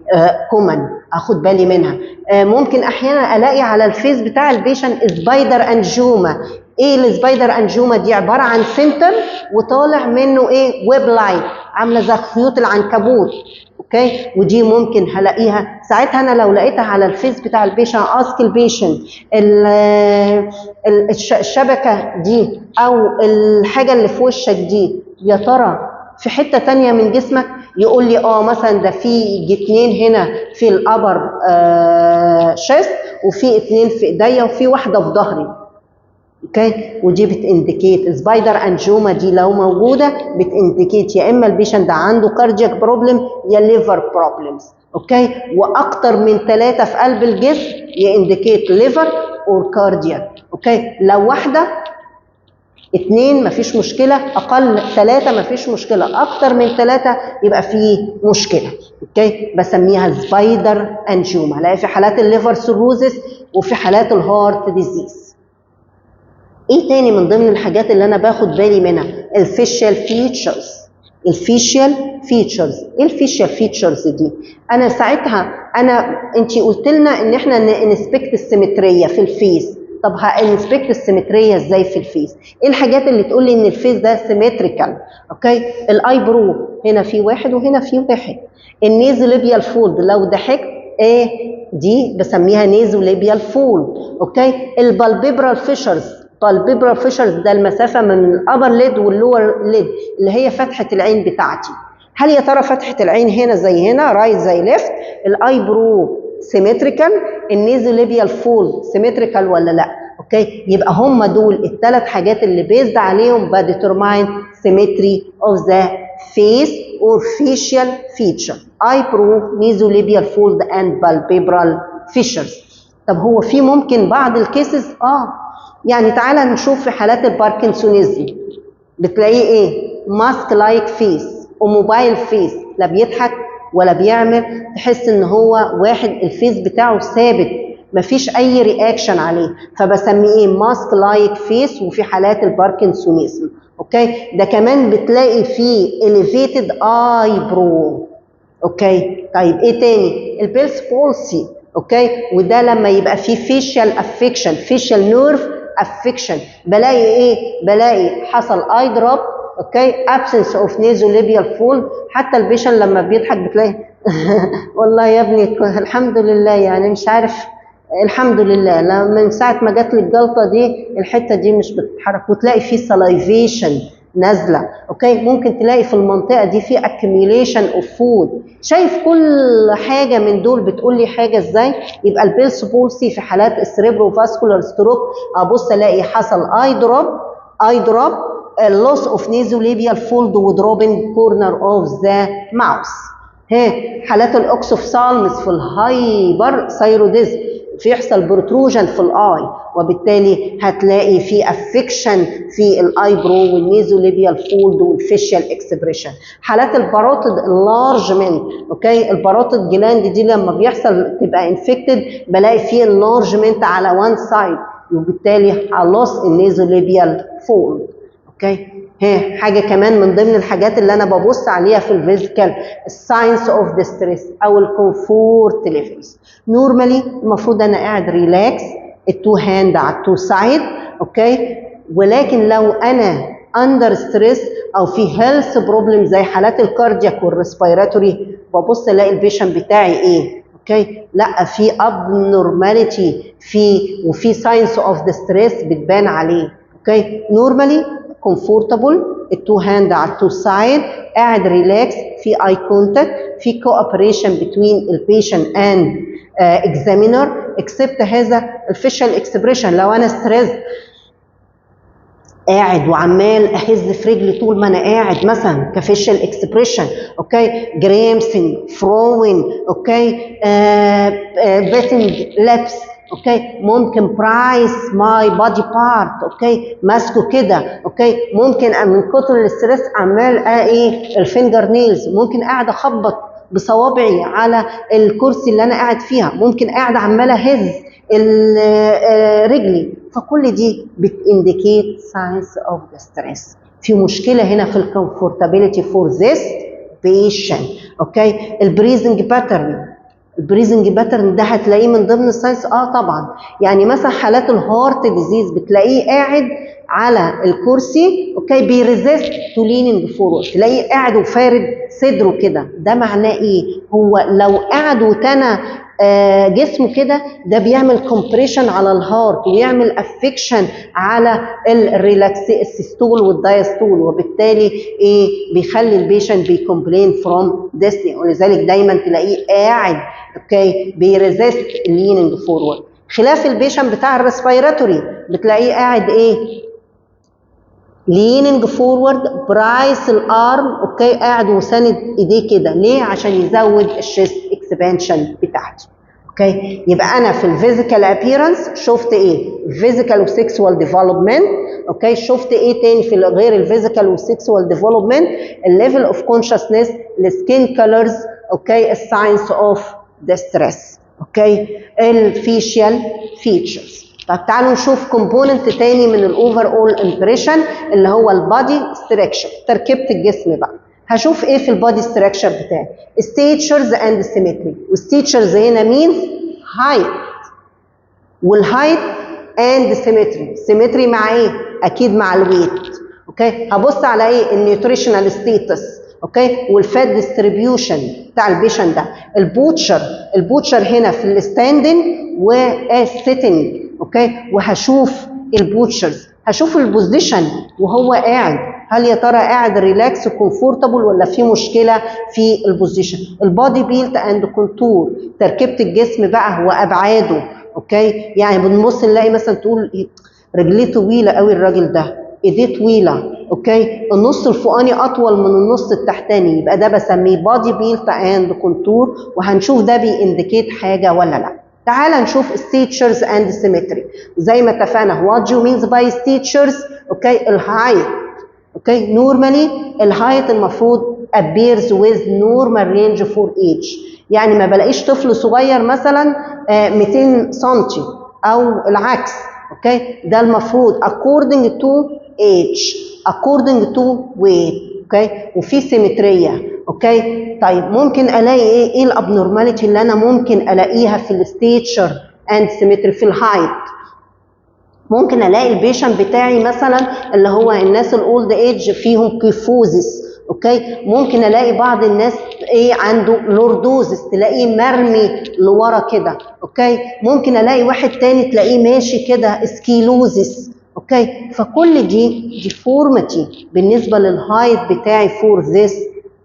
[SPEAKER 2] common اخد بالي منها. ممكن احيانا الاقي على ال face بتاع ال patient spider angioma. ايه ال spider angioma دي؟ عبارة عن center وطالع منه ايه؟ web like، عامله زي خيوط العنكبوت، okay. ودي ممكن هلاقيها ساعتها. انا لو لقيتها على ال face بتاع ال patient ask ال patient الشبكة دي او الحاجة اللي في وشك دي يا ترى في حتة تانية من جسمك؟ يقول لي اه، مثلا ده في اتنين هنا في ال upper chest، وفي اتنين في ايديا، وفي واحدة في ظهري، okay. ودي بت indicate spider angioma. دي لو موجودة بت indicate يا اما ال patient ده عنده cardiac problem يا liver problems، okay. واكتر من ثلاثة في قلب الجسم ي indicate liver or cardiac، okay. لو واحدة اتنين مفيش مشكلة، أقل ثلاثة مفيش مشكلة، أكتر من ثلاثة يبقى فيه مشكلة، okay. بسميها spider angioma. هلاقي في حالات ال liver cirrhosis وفي حالات ال heart disease. ايه تاني من ضمن الحاجات اللي انا باخد بالي منها؟ ال facial features. ال facial features، ايه ال facial features دي؟ انا ساعتها انا انت قلت لنا ان احنا inspect ال symmetry في ال face. طب ها inspect ال symmetry ازاي في ال face؟ ايه الحاجات اللي تقول لي ان ال face ده symmetrical؟ okay، ال eyebrow هنا في واحد وهنا في واحد. ال nasolabial fold، لو ضحكت ايه دي؟ بسميها nasolabial fold، okay. ال palpebral fissures. palpebral fissures ده المسافة من ال upper lid وال lower lid اللي هي فتحه العين بتاعتي. هل يا ترى فتحه العين هنا زي هنا؟ right زي left؟ ال eyebrow symmetrical؟ ال nasolabial fold symmetrical ولا لا؟ okay، يبقى هم دول الثلاث حاجات اللي based عليهم ب determine symmetry of the face or facial feature: eyebrow، nasolabial fold and palpebral fissures. طب هو في ممكن بعض ال cases يعني تعالى نشوف في حالات ال parkinsonism بتلاقيه ايه؟ mask like face و mobile face، لا بيضحك ولا بيعمل، تحس ان هو واحد ال face بتاعه ثابت، مفيش اي reaction عليه، فبسميه ايه؟ mask like face. وفي حالات ال parkinsonism، okay، ده كمان بتلاقي فيه elevated eyebrow، okay. طيب ايه تاني؟ ال Bell's palsy، okay. وده لما يبقى فيه facial affection، facial nerve affection، بلاقي ايه؟ بلاقي حصل eye drop، okay، absence of nasolabial fold. حتى ال patient لما بيضحك بتلاقي والله يا ابني الحمد لله، يعني مش عارف، الحمد لله، من ساعة ما جات لي الجلطة دي الحتة دي مش بتتحرك، وتلاقي فيه salivation نازله، okay. ممكن تلاقي في المنطقة دي في accumulation of food. شايف كل حاجة من دول بتقول لي حاجة ازاي؟ يبقى ال Bell's palsy في حالات ال cerebrovascular stroke ابص الاقي حصل eye drop، eye drop، loss of nasolabial fold و dropping corner of the mouth. ها، حالات ال exophthalmos في ال hyperthyroidism بيحصل protrusion في ال eye، وبالتالي هتلاقي في affection في ال eyebrow وال nasolabial fold وال facial expression. حالات ال parotid enlargement، okay، ال parotid gland دي لما بيحصل تبقى infected بلاقي فيه enlargement على one side، وبالتالي loss ال nasolabial fold، okay. ها، حاجة كمان من ضمن الحاجات اللي انا ببص عليها في ال physical ال signs of distress او ال comfort levels. normally المفروض انا قاعد relax، ال two hand على ال two side، okay. ولكن لو انا under stress او في health problem زي حالات ال cardiac وال respiratory ببص الاقي ال patient بتاعي ايه؟ okay، لا في abnormality في وفي signs of distress بتبان عليه، okay. normally comfortable. ال two hand على ال two side، قاعد relax، في eye contact، في cooperation between ال patient and examiner، except هذا ال facial expression. لو انا stress قاعد وعمال اهز في رجلي طول ما انا قاعد مثلا ك facial expression، okay، grimacing، frowning، okay، biting lips، okay، ممكن press my body part، okay، ماسكه كده، okay، ممكن من كتر ال stress عمال ايه ال finger nails، ممكن قاعد اخبط بصوابعي على الكرسي اللي انا قاعد فيها، ممكن قاعد عمال اهز رجلي. فكل دي بت indicate signs of the stress. في مشكلة هنا في ال comfortability for this patient، okay. ال breathing pattern، ال breathing pattern ده هتلاقيه من ضمن ال signs. طبعا، يعني مثلا حالات ال heart disease بتلاقيه قاعد على الكرسي، okay، بي resist to leaning forward، تلاقيه قاعد وفارد صدره كده. ده معناه ايه؟ هو لو قعد وتنى جسمه كده، ده بيعمل compression على ال heart ويعمل affection على ال relax ال systole وال diastole، وبالتالي ايه؟ بيخلي ال patient بي complain from dyspnea. ولذلك دايما تلاقيه قاعد، okay، بي resist ال leaning forward. خلاف ال patient بتاع ال respiratory، بتلاقيه قاعد ايه؟ leaning forward، press ال arm، okay، قاعد وساند ايديه كده. ليه؟ عشان يزود ال chest expansion بتاعته، okay. يبقى انا في ال physical appearance شفت ايه؟ physical و sexual development، okay. شفت ايه تاني في غير ال physical وال sexual development؟ ال level of consciousness، ال skin colors، okay، ال signs of distress، okay، ال facial features. طب تعالوا نشوف component تاني من ال overall impression اللي هو ال body structure، تركيبه الجسم بقى. هشوف ايه في ال body structure بتاعي؟ statures and symmetry. وال statures هنا means height، وال height and symmetry. symmetry مع ايه؟ اكيد مع ال weight، okay. هبص على ايه؟ ال nutritional status، okay، وال fat distribution بتاع ال patient ده، ال posture. ال posture هنا في ال standing وال sitting، okay. وهشوف ال postures، هشوف ال position وهو قاعد، هل يا ترى قاعد relax و comfortable ولا في مشكلة في ال position؟ ال body built and contour، تركيبه الجسم بقى وابعاده، okay. يعني بنبص نلاقي مثلا تقول إيه؟ رجليه طويلة قوي الراجل ده، ايديه طويله، okay، النص الفوقاني اطول من النص التحتاني، يبقى ده بسميه body built and contour، وهنشوف ده بي indicate حاجة ولا لا. تعال نشوف statures and symmetry. زي ما اتفقنا، what do you means by statures؟ okay، ال height، okay. normally ال height المفروض appears with normal range for age، يعني ما بلاقيش طفل صغير مثلا 200 سنتي او العكس، okay. ده المفروض according to age، according to weight، okay، وفي symmetry، okay. طيب، ممكن الاقي ايه؟ ايه ال abnormality اللي انا ممكن الاقيها في ال stature and symmetry في ال height؟ ممكن الاقي ال patient بتاعي مثلا اللي هو الناس ال old age فيهم kyphosis، okay. ممكن الاقي بعض الناس ايه؟ عنده lordosis، تلاقيه مرمي لورا كده، okay. ممكن الاقي واحد تاني تلاقيه ماشي كده، scoliosis، okay. فكل دي deformity بالنسبة لل height بتاعي for this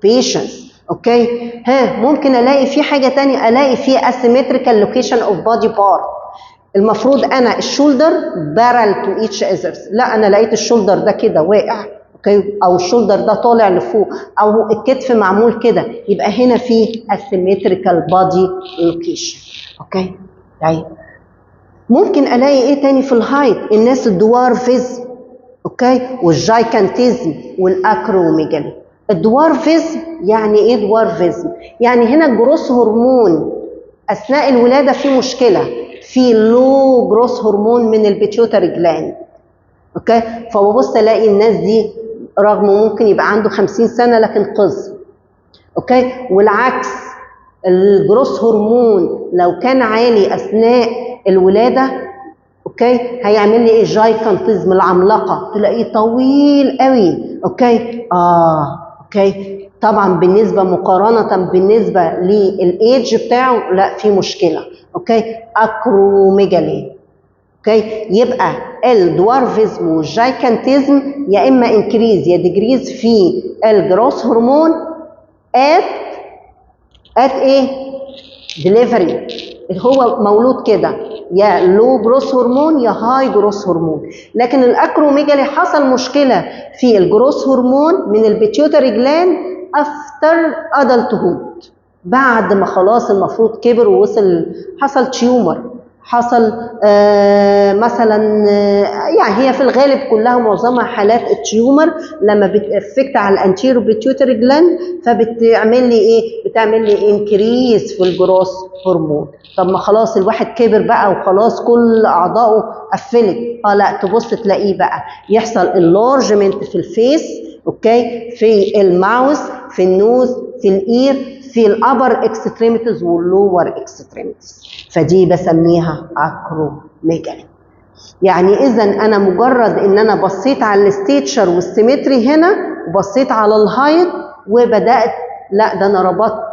[SPEAKER 2] patients، okay. ها، ممكن الاقي في حاجة تانية، الاقي في asymmetrical location of body part. المفروض انا ال shoulder parallel to each others، لا، انا لقيت ال shoulder ده كده واقع، okay، او ال shoulder ده طالع لفوق، او الكتف معمول كده، يبقى هنا في asymmetrical body location، okay. طيب، ممكن الاقي ايه تاني في ال height؟ الناس ال dwarfism، okay، وال gigantism وال acromegaly. ال dwarfism يعني ايه dwarfism؟ يعني هنا ال growth hormone اثناء الولادة في مشكله، في low growth hormone من ال pituitary gland، okay. فببص الاقي الناس دي رغم ممكن يبقى عنده 50 سنة لكن قزم، okay. والعكس، ال growth hormone لو كان عالي اثناء الولاده، okay، هيعمل لي ايه؟ gigantism، العملاقه، تلاقيه طويل قوي، okay. طبعا بالنسبة مقارنة بالنسبة لل age بتاعه، لا، في مشكله، okay. acromegaly. okay، يبقى ال dwarfism وال gigantism يا اما increase يا decrease في ال growth hormone at ايه؟ ديليفري. هو مولود كده، يا low growth hormone يا high growth hormone. لكن ال acromegaly حصل مشكلة في ال growth hormone من ال pituitary gland after adulthood، بعد ما خلاص المفروض كبر ووصل، حصل tumor، حصل مثلا يعني هي في الغالب كلها معظمها حالات ال tumor لما بت affect على ال anterior pituitary gland، فبتعمل لي ايه؟ بتعمل لي increase في ال growth hormone. طب ما خلاص الواحد كبر بقى وخلاص كل اعضائه قفلت، لا، تبص تلاقيه بقى يحصل enlargement في ال face، okay، في ال mouth، في ال nose، في ال ear، في ال upper extremities وال lower extremities. فدي بسميها acromegaly. يعني اذا انا مجرد ان انا بصيت على ال stature وال symmetry هنا وبصيت على ال height وبدات، لا، ده انا ربطت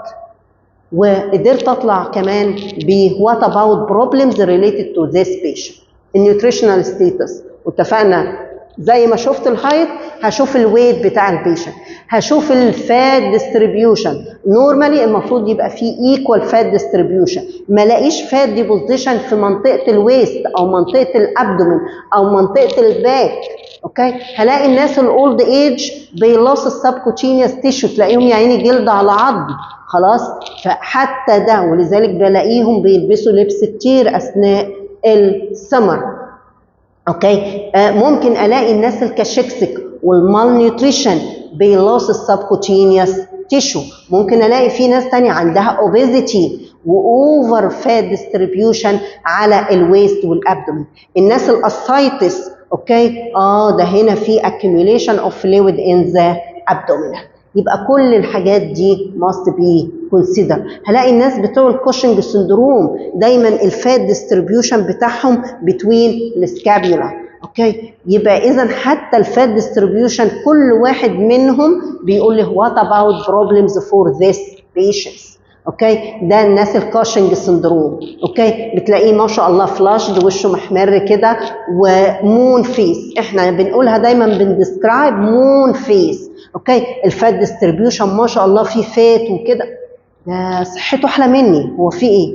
[SPEAKER 2] وقدرت اطلع كمان ب what about problems related to this patient. ال nutritional status، واتفقنا زي ما شفت ال height هشوف ال weight بتاع ال patient، هشوف ال fat distribution. normally المفروض يبقى فيه equal fat distribution، ما الاقيش fat deposition في منطقة ال waist او منطقة ال abdomen او منطقة ال back. okay، هلاقي الناس ال old age بي lose ال subcutaneous tissue، تلاقيهم يا عيني جلد على عظم خلاص. فحتى ده، ولذلك بلاقيهم بيلبسوا لبس كتير اثناء السمر. okay، ممكن الاقي الناس ال cachexic وال malnutrition بي lose ال subcutaneous tissue. ممكن الاقي في ناس تانية عندها obesity و over fat distribution على ال waist وال abdomen. الناس ال ascites، okay، ده هنا في accumulation of fluid in the abdominal. يبقى كل الحاجات دي must be considered. هلاقي الناس بتوع ال Cushing syndrome دايما ال fat distribution بتاعهم between ال scapula. okay، يبقى اذا حتى ال fat distribution كل واحد منهم بيقول لي what about problems for this patients. okay، ده الناس ال Cushing syndrome، okay، بتلاقيه ما شاء الله flushed، وشه محمر كده و moon face. احنا بنقولها دايما، بن describe moon face. okay، ال fat distribution ما شاء الله في fat وكده، ده صحته احلى مني، هو في ايه؟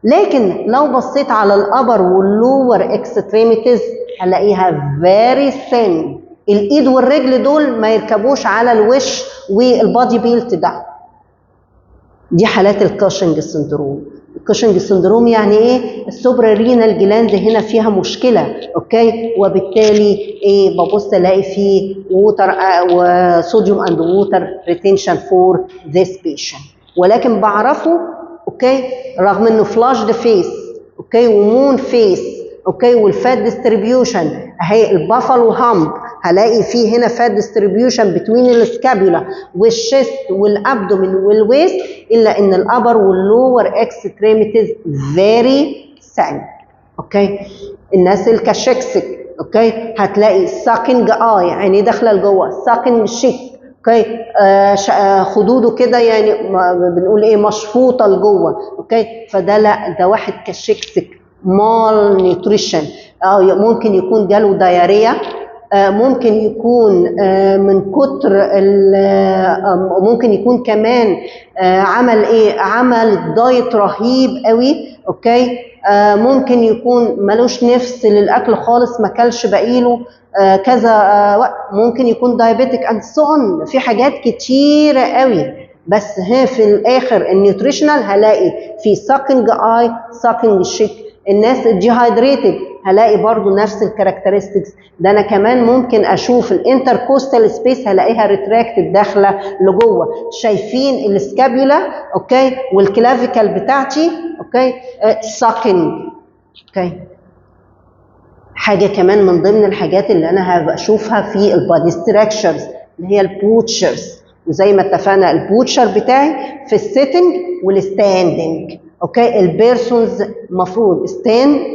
[SPEAKER 2] لكن لو بصيت على ال upper وال lower extremities هلاقيها very thin. الايد والرجل دول ما يركبوش على الوش وال body built ده. دي حالات ال Cushing syndrome. ال Cushing syndrome يعني ايه؟ ال suprarenal gland هنا فيها مشكله، okay، وبالتالي ايه؟ ببص الاقي فيه water و sodium and water retention for this patient. ولكن بعرفه، okay، رغم انه flushed face، okay، و moon face، okay، وال fat distribution اهي ال buffalo hump، هلاقي فيه هنا fat distribution between ال scapula وال chest وال abdomen وال waist، الا ان ال upper وال lower extremities very thin. okay، الناس ال cachexic، okay، هتلاقي sunken eye، عينيه داخله لجوه، sunken cheek، okay، خدوده كده يعني بنقول ايه؟ مشفوطه لجوه. okay، فده لا، ده واحد cachexic malnutrition، ممكن يكون جاله diarrhea، ممكن يكون من كتر ممكن يكون كمان عمل ايه؟ عمل diet رهيب قوي. okay، ممكن يكون ملوش نفس للاكل خالص، ما كلش بقيله كذا وقت، ممكن يكون diabetic and so on. في حاجات كتيرة قوي، بس هي في الاخر ال nutritional هلاقي في sunken eye، sunken cheek. الناس ال dehydrated هلاقي برضو نفس ال characteristics. ده انا كمان ممكن اشوف ال intercostal space هلاقيها retracted داخله لجوه. شايفين ال scapula؟ okay، وال clavicle بتاعتي، okay، sunken. okay، حاجة كمان من ضمن الحاجات اللي انا هبقى اشوفها في ال body structures اللي هي ال postures. وزي ما اتفقنا ال posture بتاعي في ال sitting وال standing. okay، ال persons المفروض stand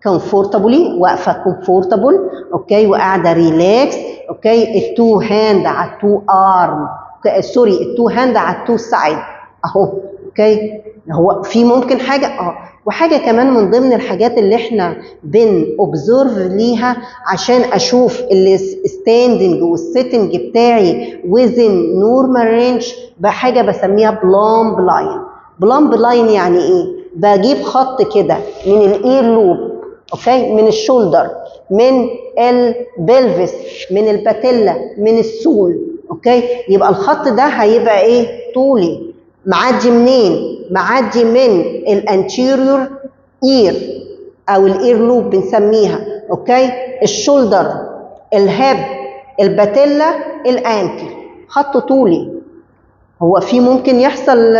[SPEAKER 2] comfortably، واقفة comfortable، okay، وقاعدة relax. okay، ال two hand على ال two arm، sorry، ال two hand على ال two side. اهو. okay، هو في ممكن حاجة وحاجه كمان من ضمن الحاجات اللي احنا بن observe ليها عشان اشوف ال standing وال sitting بتاعي within normal range، بحاجة بسميها plumb line. plumb line يعني ايه؟ بجيب خط كده من ال ear lobe، okay، من ال shoulder، من ال pelvis، من ال patella، من ال sole. okay، يبقى الخط ده هيبقى ايه؟ طولي، معدي منين؟ معدي من ال anterior ear او ال ear lobe بنسميها، okay، ال shoulder، ال hip، ال patella، ال ankle، خط طولي. هو في ممكن يحصل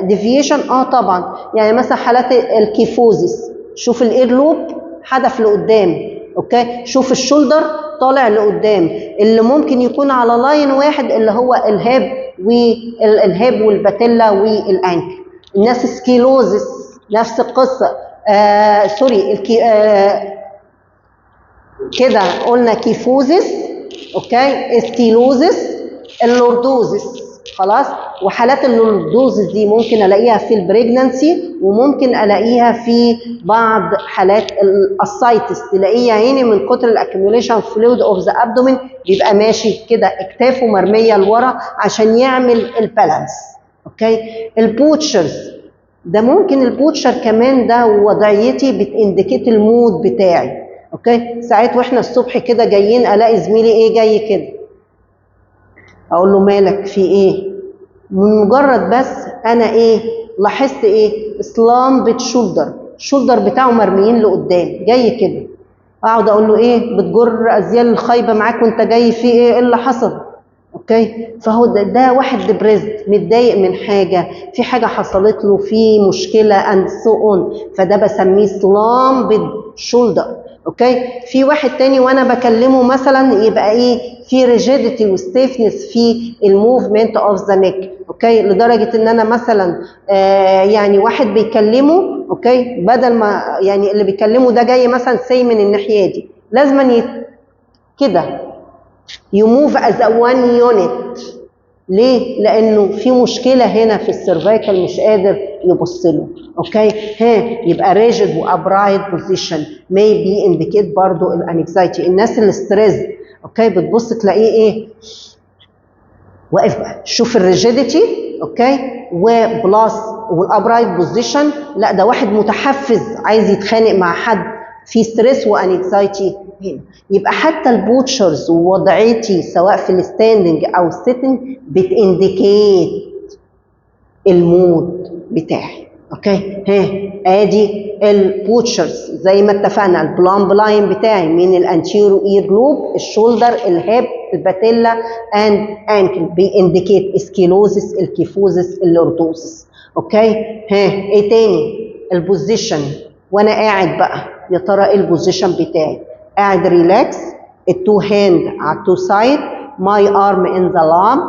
[SPEAKER 2] deviation؟ طبعا، يعني مثلا حالات ال kyphosis، شوف ال ear lobe حدف لقدام، okay، شوف ال shoulder طالع لقدام. اللي ممكن يكون على line واحد اللي هو ال hip وال hip وال patella وال ankle. الناس scoliosis نفس القصة، sorry، الكي كده قلنا kyphosis، okay، scoliosis، ال lordosis، خلاص. وحالات ال lordosis دي ممكن الاقيها في ال pregnancy، وممكن الاقيها في بعض حالات ال ascites، تلاقيه يا عيني من كتر ال accumulation fluid of the abdomen بيبقى ماشي كده اكتافه مرمية لورا عشان يعمل ال balance. okay، ال postures ده ممكن ال posture كمان ده وضعيتي بت indicate ال mood بتاعي. okay، ساعات واحنا الصبح كده جايين الاقي زميلي ايه جاي كده، اقول له مالك في ايه؟ من مجرد بس انا ايه لاحظت ايه؟ slumped shoulder، ال shoulder بتاعه مرميين لقدام جاي كده، اقعد اقول له ايه بتجر ازيال الخايبة معاك وانت جاي، في ايه؟ ايه اللي حصل؟ okay، فهو ده واحد depressed، متضايق من حاجة، في حاجة حصلت له، في مشكلة and so on، فده بسميه slumped shoulder. okay، في واحد تاني وانا بكلمه مثلا يبقى ايه؟ في rigidity و stiffness في ال movement of the neck. okay، لدرجة ان انا مثلا يعني واحد بيكلمه، okay، بدل ما يعني اللي بيكلمه ده جاي مثلا سي من الناحية دي، لازم كده ي move as one unit. ليه؟ لانه في مشكلة هنا في ال cervical مش قادر يبص له. okay، ها يبقى rigid و upright position may be indicate برضو ال anxiety. الناس اللي stress، okay، بتبص تلاقيه ايه؟ واقف بقى، شوف ال rigidity، okay، و plus وال upright position، لا ده واحد متحفز عايز يتخانق مع حد، في stress و anxiety هنا. يبقى حتى ال postures ووضعيتي سواء في ال standing او ال sitting بت indicate ال mood بتاعي. okay، ها ادي ال postures زي ما اتفقنا، ال plumb line بتاعي من ال anterior ear lobe، ال shoulder، ال hip، ال patella and ankle، بي indicate scoliosis، ال kyphosis، ال lordosis. okay، ها ايه تاني؟ ال position وانا قاعد بقى، يا ترى ايه ال position بتاعي؟ قاعد relax، ال two hand على ال two side، my arm in the lap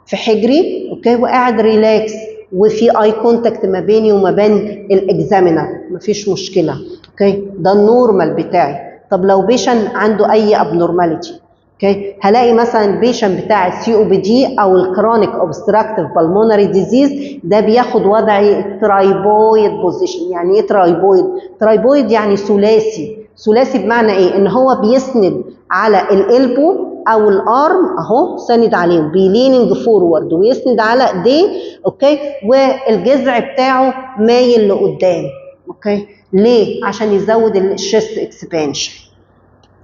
[SPEAKER 2] في حجري، okay، وقاعد relax، وفي eye contact ما بيني وما بين ال examiner، مفيش مشكلة. okay، ده ال normal بتاعي. طب لو patient عنده اي abnormality، okay، هلاقي مثلا ال patient بتاع ال COPD او ال chronic obstructive pulmonary disease ده بياخد وضع tripod position. يعني ايه tripod؟ tripod يعني ثلاثي. ثلاثي بمعنى ايه؟ ان هو بيسند على ال elbow او ال arm اهو، ساند عليهم، بي leaning forward ويسند على ايديه، okay، والجذع بتاعه مايل لقدام. okay، ليه؟ عشان يزود ال chest expansion.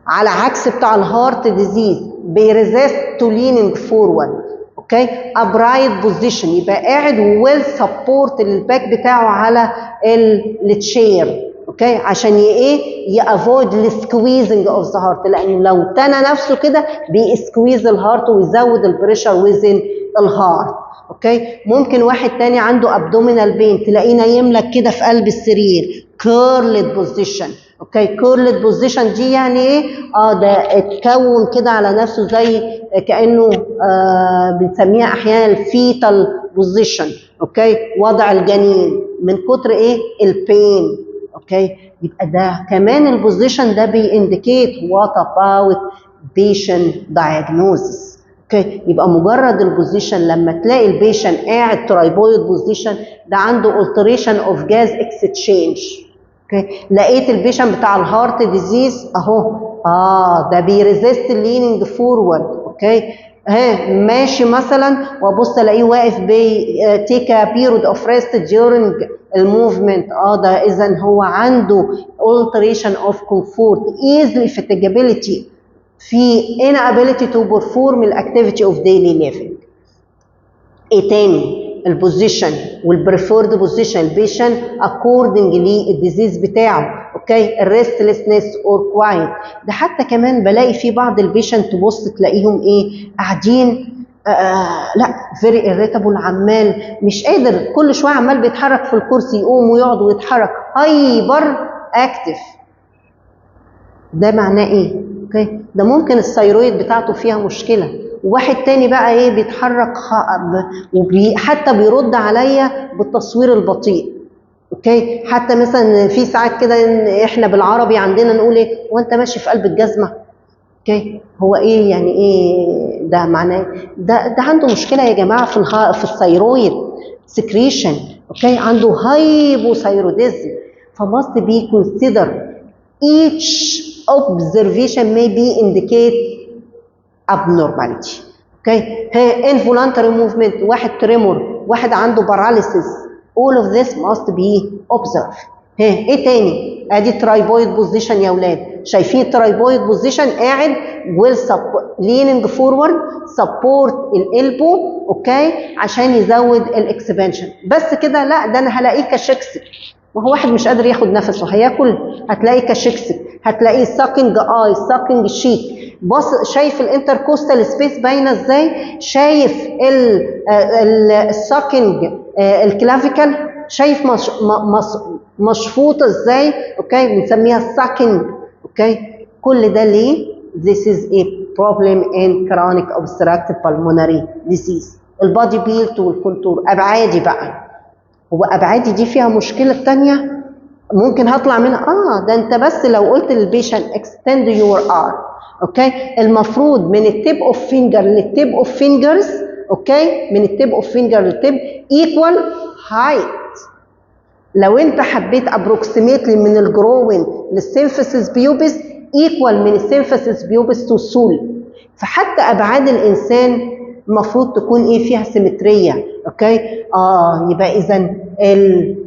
[SPEAKER 2] على عكس بتاع ال heart disease بي resist to leaning forward، okay، upright position، يبقى قاعد well support ال back بتاعه على ال chair، okay، عشان ايه؟ ي avoid ال squeezing of the heart، لان لو تنى نفسه كده بي squeeze ال heart ويزود ال pressure within ال heart. okay، ممكن واحد تاني عنده abdominal pain تلاقيه نايم لك كده في قلب السرير، curled position. okay، curled position دي يعني ايه؟ ده اتكون كده على نفسه زي كانه بنسميها احيانا ال fetal position، okay، وضع الجنين من كتر ايه؟ ال pain. okay، يبقى ده كمان ال position ده بي indicate what about patient diagnosis. okay، يبقى مجرد ال position، لما تلاقي ال patient قاعد tripod position، ده عنده alteration of gas exchange. okay، لقيت ال patient بتاع ال heart disease اهو، ده بي resist leaning forward. okay، ها ماشي مثلا وابص الاقيه واقف بي take a period of rest during ال movement، ده اذا هو عنده alteration of comfort، easily fatigability، في inability to perform the activity of daily living. ايه تاني؟ ال position وال preferred position، ال patient according لل disease بتاعه. okay، ال restlessness or quiet. ده حتى كمان بلاقي في بعض ال patient تبص تلاقيهم ايه؟ قاعدين لا very irritable، عمال مش قادر، كل شوية عمال بيتحرك في الكرسي، يقوم ويقعد ويتحرك، hyperactive. ده معناه ايه؟ okay، ده ممكن ال thyroid بتاعته فيها مشكله. وواحد تاني بقى ايه؟ بيتحرك حتى بيرد عليا بالتصوير البطيء. okay، حتى مثلا في ساعات كده إن احنا بالعربي عندنا نقول ايه؟ وانت ماشي في قلب الجزمه. okay، هو ايه يعني؟ ايه ده معناه؟ ده عنده مشكلة يا جماعة في ال thyroid secretion. okay، عنده hypothyroidism، ف must be consider each observation may be indicate abnormality. okay، ها involuntary movement، واحد tremor، واحد عنده paralysis، all of this must be observed. ها ايه تاني؟ ادي tripod position يا اولاد، شايفين tripod position؟ قاعد well leaning forward، support ال elbow، okay، عشان يزود ال expansion. بس كده؟ لا، ده انا هلاقيه cachexic. ما هو واحد مش قادر ياخد نفسه هياكل؟ هتلاقيه cachexic، هتلاقيه sucking eye، sucking cheek. بص، شايف ال intercostal space باينة ازاي؟ شايف ال sucking ال clavicle؟ شايف مش مشفوطه ازاي؟ okay، بنسميها sucking. okay، كل ده ليه؟ this is a problem in chronic obstructive pulmonary disease. ال body build وال contour، ابعادي بقى. هو ابعادي دي فيها مشكلة تانية ممكن هطلع منها؟ ده انت بس لو قلت لل patient extend your arm، okay، المفروض من ال tip of finger لل tip of fingers، okay، من ال tip of finger لل tip equal height. لو انت حبيت approximately من ال groin لل symphysis pubis equal من ال symphysis pubis to sole. فحتى ابعاد الانسان المفروض تكون ايه؟ فيها symmetry. okay، يبقى اذا ال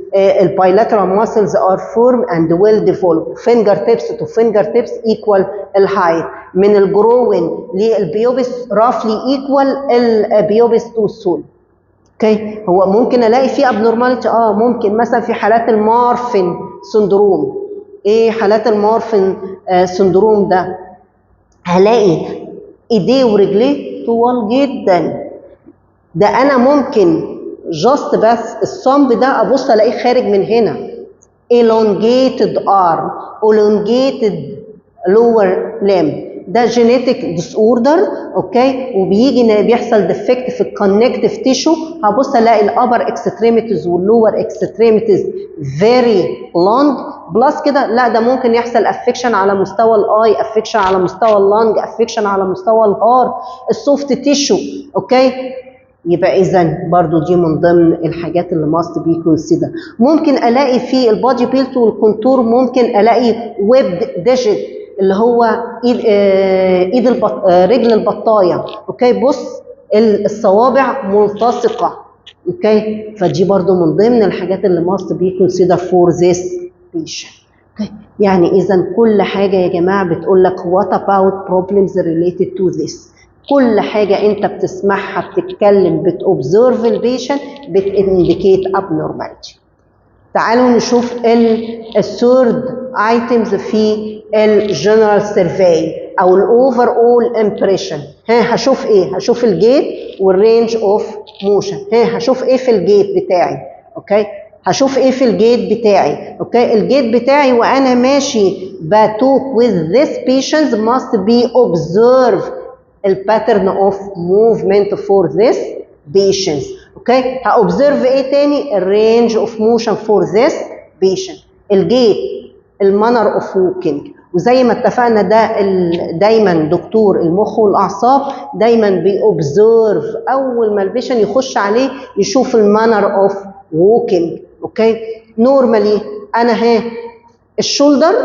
[SPEAKER 2] bilateral muscles are firm and well developed، finger tips to finger tips equal ال height، من ال groin لل pubis roughly equal ال pubis to sole. okay، هو ممكن الاقي فيه abnormality؟ ممكن مثلا في حالات ال Marfan syndrome. ايه حالات المارفن syndrome ده؟ هلاقي ايديه ورجليه طوال جدا. ده انا ممكن just بس ال thumb ده ابص الاقيه خارج من هنا، elongated arm، elongated lower limb. ده genetic disorder، okay، وبيجي بيحصل defect في ال connective tissue. هبص الاقي ال upper extremities وال lower extremities very long. plus كده، لا، ده ممكن يحصل affection على مستوى ال eye، affection على مستوى ال lung، affection على مستوى ال heart، ال soft tissue. okay، يبقى اذا برضو دي من ضمن الحاجات اللي must be consider. ممكن الاقي في ال body build وال contour، ممكن الاقي webbed digit، اللي هو ايد ايد البط... رجل البطايه. okay، بص الصوابع ملتصقه. okay، فدي برضو من ضمن الحاجات اللي must be consider for this patient. okay، يعني اذا كل حاجة يا جماعة بتقول لك what about problems related to this. كل حاجة انت بتسمعها، بتتكلم، بت observe ال patient، بت indicate abnormality. تعالوا نشوف ال third items في ال general survey او ال overall impression. ها هشوف ايه؟ هشوف ال gait وال range of motion. ها هشوف ايه في ال gait بتاعي؟ okay، هشوف ايه في ال gait بتاعي؟ okay، ال gait بتاعي وانا ماشي ب talk with this patients must be observe ال pattern of movement for this patients. okay، ه observe ايه تاني؟ ال range of motion for this patient، ال gait، ال manner of walking. وزي ما اتفقنا ده دايما دكتور المخ والاعصاب دايما بي observe اول ما ال patient يخش عليه يشوف ال manner of walking. okay، normally انا ها ال shoulder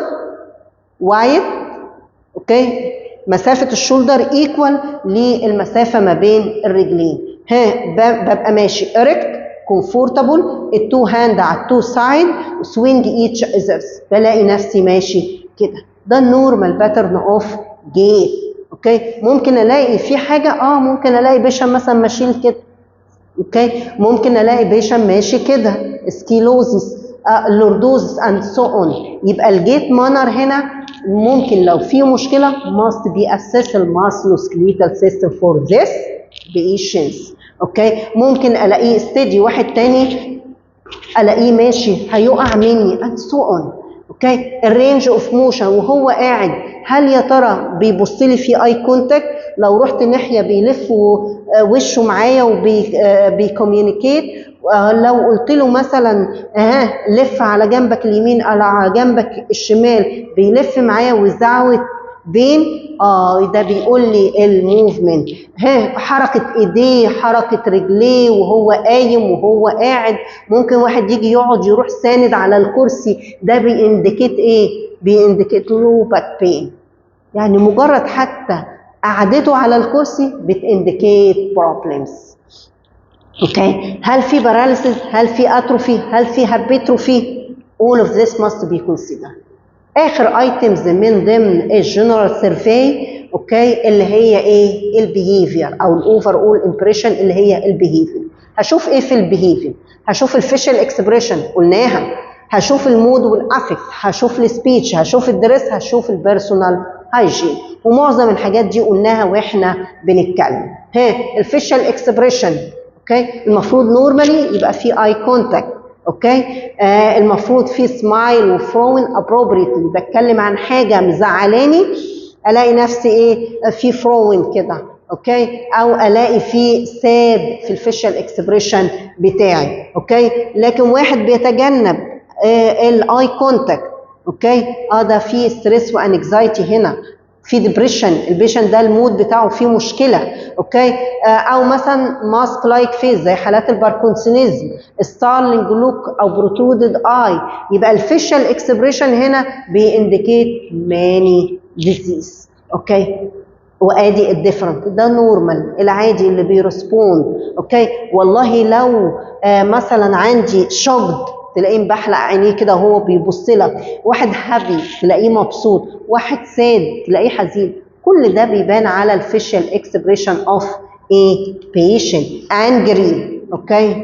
[SPEAKER 2] wide، okay، مسافة ال shoulder equal للمسافه ما بين الرجلين. ها ببقى ماشي erect، comfortable، ال two hand على ال two side، swing each others، بلاقي نفسي ماشي كده. ده ال normal pattern of gait. okay، ممكن الاقي في حاجه، ممكن الاقي patient مثلا ماشيين كده. okay، ممكن الاقي patient ماشي كده، scoliosis، lordosis and so on. يبقى ال gait manner هنا ممكن لو في مشكلة must be assess ال musculoskeletal system for this patients. okay، ممكن الاقيه steady، واحد تاني الاقيه ماشي هيقع مني and so on. okay، ال range of motion وهو قاعد، هل يا ترى بيبص لي في eye contact؟ لو رحت ناحية بيلف وشه معايا وبي communicate. لو قلت له مثلا ها لف على جنبك اليمين او على جنبك الشمال بيلف معايا without pain. ده بيقول لي ال movement، ها حركة ايديه، حركة رجليه وهو قايم وهو قاعد. ممكن واحد يجي يقعد يروح ساند على الكرسي، ده بي indicate ايه؟ بي indicate low back pain. يعني مجرد حتى قعدته على الكرسي بت indicate problems. okay، هل في paralysis؟ هل في atrophy؟ هل في hypertrophy؟ all of this must be considered. اخر items من ضمن ال general survey، okay، اللي هي ايه؟ ال behavior او ال overall impression اللي هي ال behavior. هشوف ايه في ال behavior؟ هشوف ال facial expression قلناها، هشوف ال mood وال affect، هشوف ال speech، هشوف ال dress، هشوف ال personal hygiene. ومعظم الحاجات دي قلناها واحنا بنتكلم. ها ال facial expression، okay، المفروض normally يبقى في eye contact. okay، المفروض في smile و frown appropriately. بتكلم عن حاجة مزعلاني الاقي نفسي ايه؟ في frown كده. okay، او الاقي في sad في ال facial expression بتاعي. okay، لكن واحد بيتجنب ال eye contact، okay، ده في stress و anxiety هنا، في depression، ال patient ده ال mood بتاعه فيه مشكله. okay، او مثلا mask like face زي حالات ال parkinsonism، starling look او protruded eye. يبقى ال facial expression هنا بي indicate many disease. okay، وادي ال different، ده normal العادي اللي بي respond. okay، والله لو مثلا عندي shocked تلاقيه مبحلق عينيه كده وهو بيبص لك، واحد happy تلاقيه مبسوط، واحد sad تلاقيه حزين. كل ده بيبان على ال facial expression of a patient. angry، okay،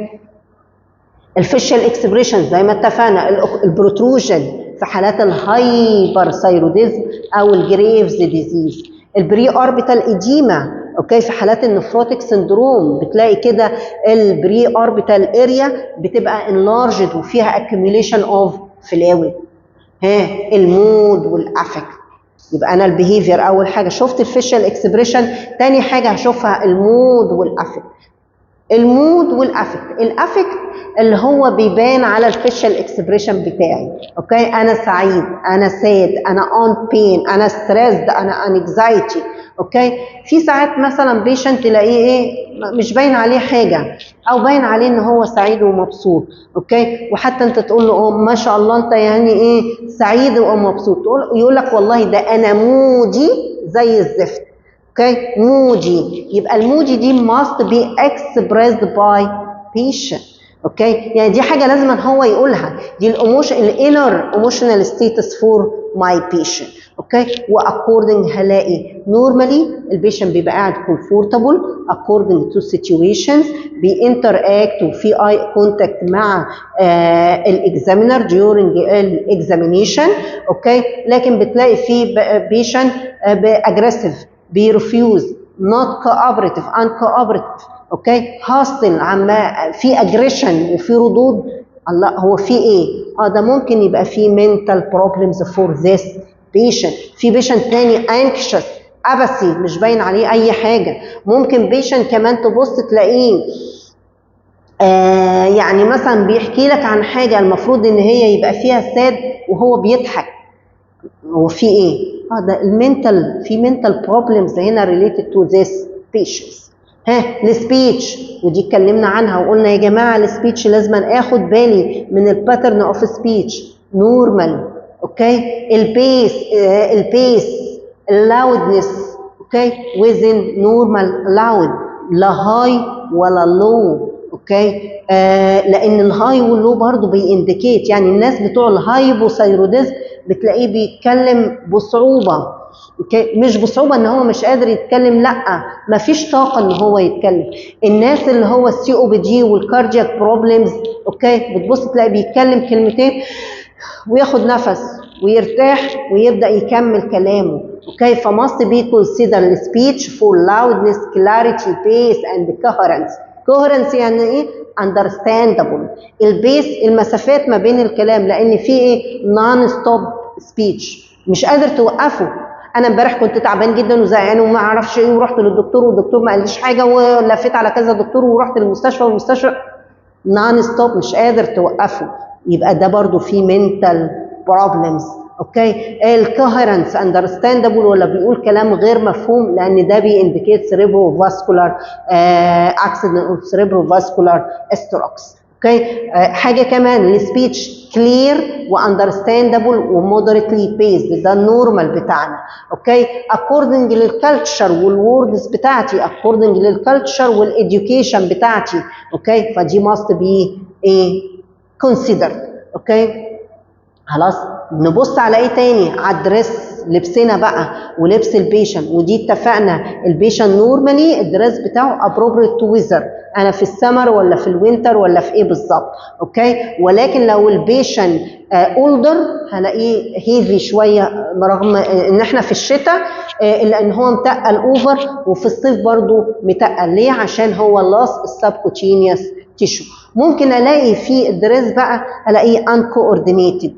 [SPEAKER 2] ال facial expression زي ما اتفقنا ال protrusion في حالات ال hyperthyroidism او ال Graves disease، ال periorbital edema، okay، في حالات ال nephrotic syndrome بتلاقي كده ال periorbital area بتبقى enlarged وفيها accumulation of fluid. ها ال mood وال affect. يبقى انا ال behavior اول حاجة شفت ال facial expression، تاني حاجة هشوفها ال mood وال affect. ال mood وال affect، ال affect اللي هو بيبان على ال facial expression بتاعي. okay، انا سعيد، انا sad، انا on pain، انا stressed، انا anxiety. okay، في ساعات مثلا patient تلاقيه ايه؟ مش باين عليه حاجة، او باين عليه ان هو سعيد ومبسوط. okay، وحتى انت تقول له ما شاء الله انت يعني ايه سعيد ومبسوط، يقول لك والله ده انا moody زي الزفت. okay، moody، يبقى ال moody دي must be expressed by patient. okay، يعني دي حاجة لازم هو يقولها، دي ال emotion، ال inner emotional status for my patient. okay، و according هلاقي normally ال patient بيبقى قاعد comfortable according to situations، بي interact وفي eye contact مع ال examiner during ال examination. okay، لكن بتلاقي في patient aggressive، بي refuse، not cooperative، uncooperative، okay، hostile، عما في aggression وفي ردود. الله، هو في ايه؟ ده ممكن يبقى في mental problems for this patient. في patient تاني anxious، apathy، مش باين عليه اي حاجة. ممكن patient كمان تبص تلاقيه يعني مثلا بيحكي لك عن حاجة المفروض ان هي يبقى فيها sad وهو بيضحك. هو في ايه؟ ده ال mental، في mental problems هنا related to this patients. ها، ال speech، ودي اتكلمنا عنها وقلنا يا جماعة ال speech لازم اخد بالي من ال pattern of speech normal، okay، ال pace، ال pace، ال loudness، okay، within normal loud، لا high ولا low، okay، لان ال high وال low برضو بي indicate. يعني الناس بتوع ال hypothyroidism بتلاقيه بيتكلم بصعوبه، okay، مش بصعوبة ان هو مش قادر يتكلم، لا، مفيش طاقة ان هو يتكلم. الناس اللي هو ال COPD وال cardiac problems، okay، بتبص تلاقي بيتكلم كلمتين وياخد نفس ويرتاح ويبدا يكمل كلامه، okay. ف must be consider the speech for loudness، clarity، pace and coherence. coherence يعني ايه؟ understandable. ال pace المسافات ما بين الكلام، لان في ايه؟ non stop speech، مش قادر توقفه. انا امبارح كنت تعبان جدا وزهقان وما اعرفش ايه، ورحت للدكتور والدكتور ما قاليش حاجه، ولفيت على كذا دكتور، ورحت للمستشفى والمستشفى، non stop، مش قادر توقفه، يبقى ده برضو في mental problems، okay. ال coherence understandable ولا بيقول كلام غير مفهوم؟ لان ده بي indicate cerebrovascular accident او cerebrovascular strokes، okay. حاجة كمان، ال speech clear و understandable و moderately paced، ده ال normal بتاعنا، okay، according لل culture وال words بتاعتي، according لل culture وال education بتاعتي، okay. فدي must be ايه؟ considered، okay. خلاص، نبص على ايه تاني؟ على ال dress، لبسنا بقى ولبس ال patient. ودي اتفقنا ال patient normally ال dress بتاعه appropriate to weather، انا في السمر ولا في ال winter ولا في ايه بالظبط، okay. ولكن لو ال patient older هلاقيه heavy شويه، رغم ان احنا في الشتاء الا ان هو متقل over، وفي الصيف برضو متقل. ليه؟ عشان هو loss ال subcutaneous tissue. ممكن الاقي في ال dress بقى الاقيه uncoordinated،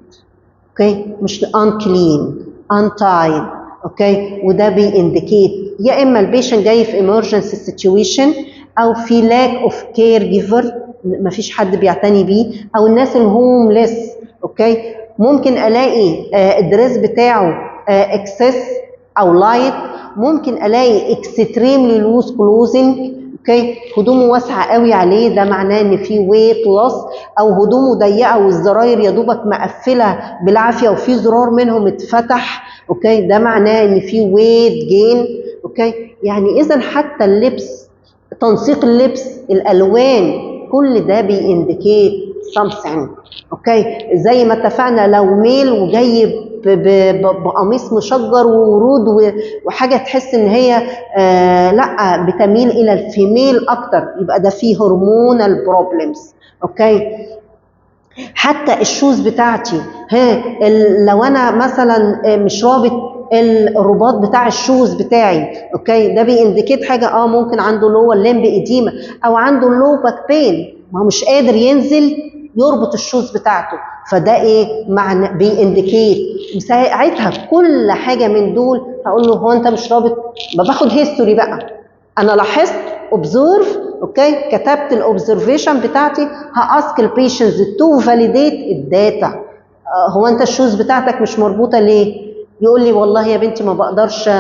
[SPEAKER 2] okay، مش unclean، untied، okay. وده بي indicate يا اما ال patient جاي في emergency situation، او في lack of care giver، مفيش حد بيعتني بيه، او الناس ال homeless، okay. ممكن الاقي ال dress بتاعه excess او light. ممكن الاقي extremely loose clothing، okay، هدومه واسعة قوي عليه، ده معناه ان في weight loss، او هدومه ضيقه والزراير يا دوبك مقفلة بالعافية وفي زرار منهم اتفتح، okay، ده معناه ان في weight gain، okay. يعني اذا حتى اللبس، تنسيق اللبس، الالوان، كل ده بي indicate something، okay. زي ما اتفقنا لو male وجاي بقميص مشجر وورود وحاجه تحس ان هي لا، بتميل الى ال female اكتر، يبقى ده فيه hormonal problems، okay. حتى ال shoes بتاعتي، ها، لو انا مثلا مش رابط الرباط بتاع ال shoes بتاعي، okay، ده بي indicate حاجه، ممكن عنده lower limb edema او عنده low back pain، ما هو مش قادر ينزل يربط ال shoes بتاعته، فده ايه معنى؟ بي indicate. ساعتها كل حاجة من دول هقول له هو انت مش رابط؟ ما باخد history بقى، انا لاحظت، observe، okay، كتبت ال observation بتاعتي، ه ask ال patients to validate ال data. هو انت ال shoes بتاعتك مش مربوطة ليه؟ يقول لي والله يا بنتي ما بقدرش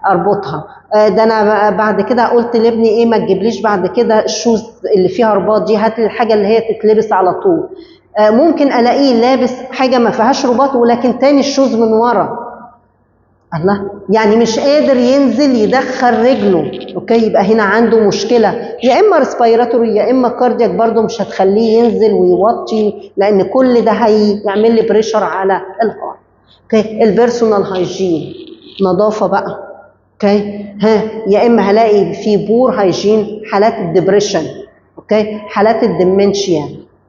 [SPEAKER 2] اربطها. ده انا بعد كده قلت لابني ايه؟ ما تجيبليش بعد كده ال shoes اللي فيها رباط دي، هات لي الحاجة اللي هي تتلبس على طول. ممكن الاقيه لابس حاجة ما فيهاش رباط ولكن تاني ال shoes من ورا. الله، يعني مش قادر ينزل يدخل رجله، okay. يبقى هنا عنده مشكلة يا اما respiratory يا اما cardiac، برده مش هتخليه ينزل ويوطي، لان كل ده هيعمل لي pressure على ال heart، okay. ال personal hygiene، نظافة بقى، okay، ها، يا اما هلاقي في poor hygiene، حالات ال depression، okay، حالات ال dementia،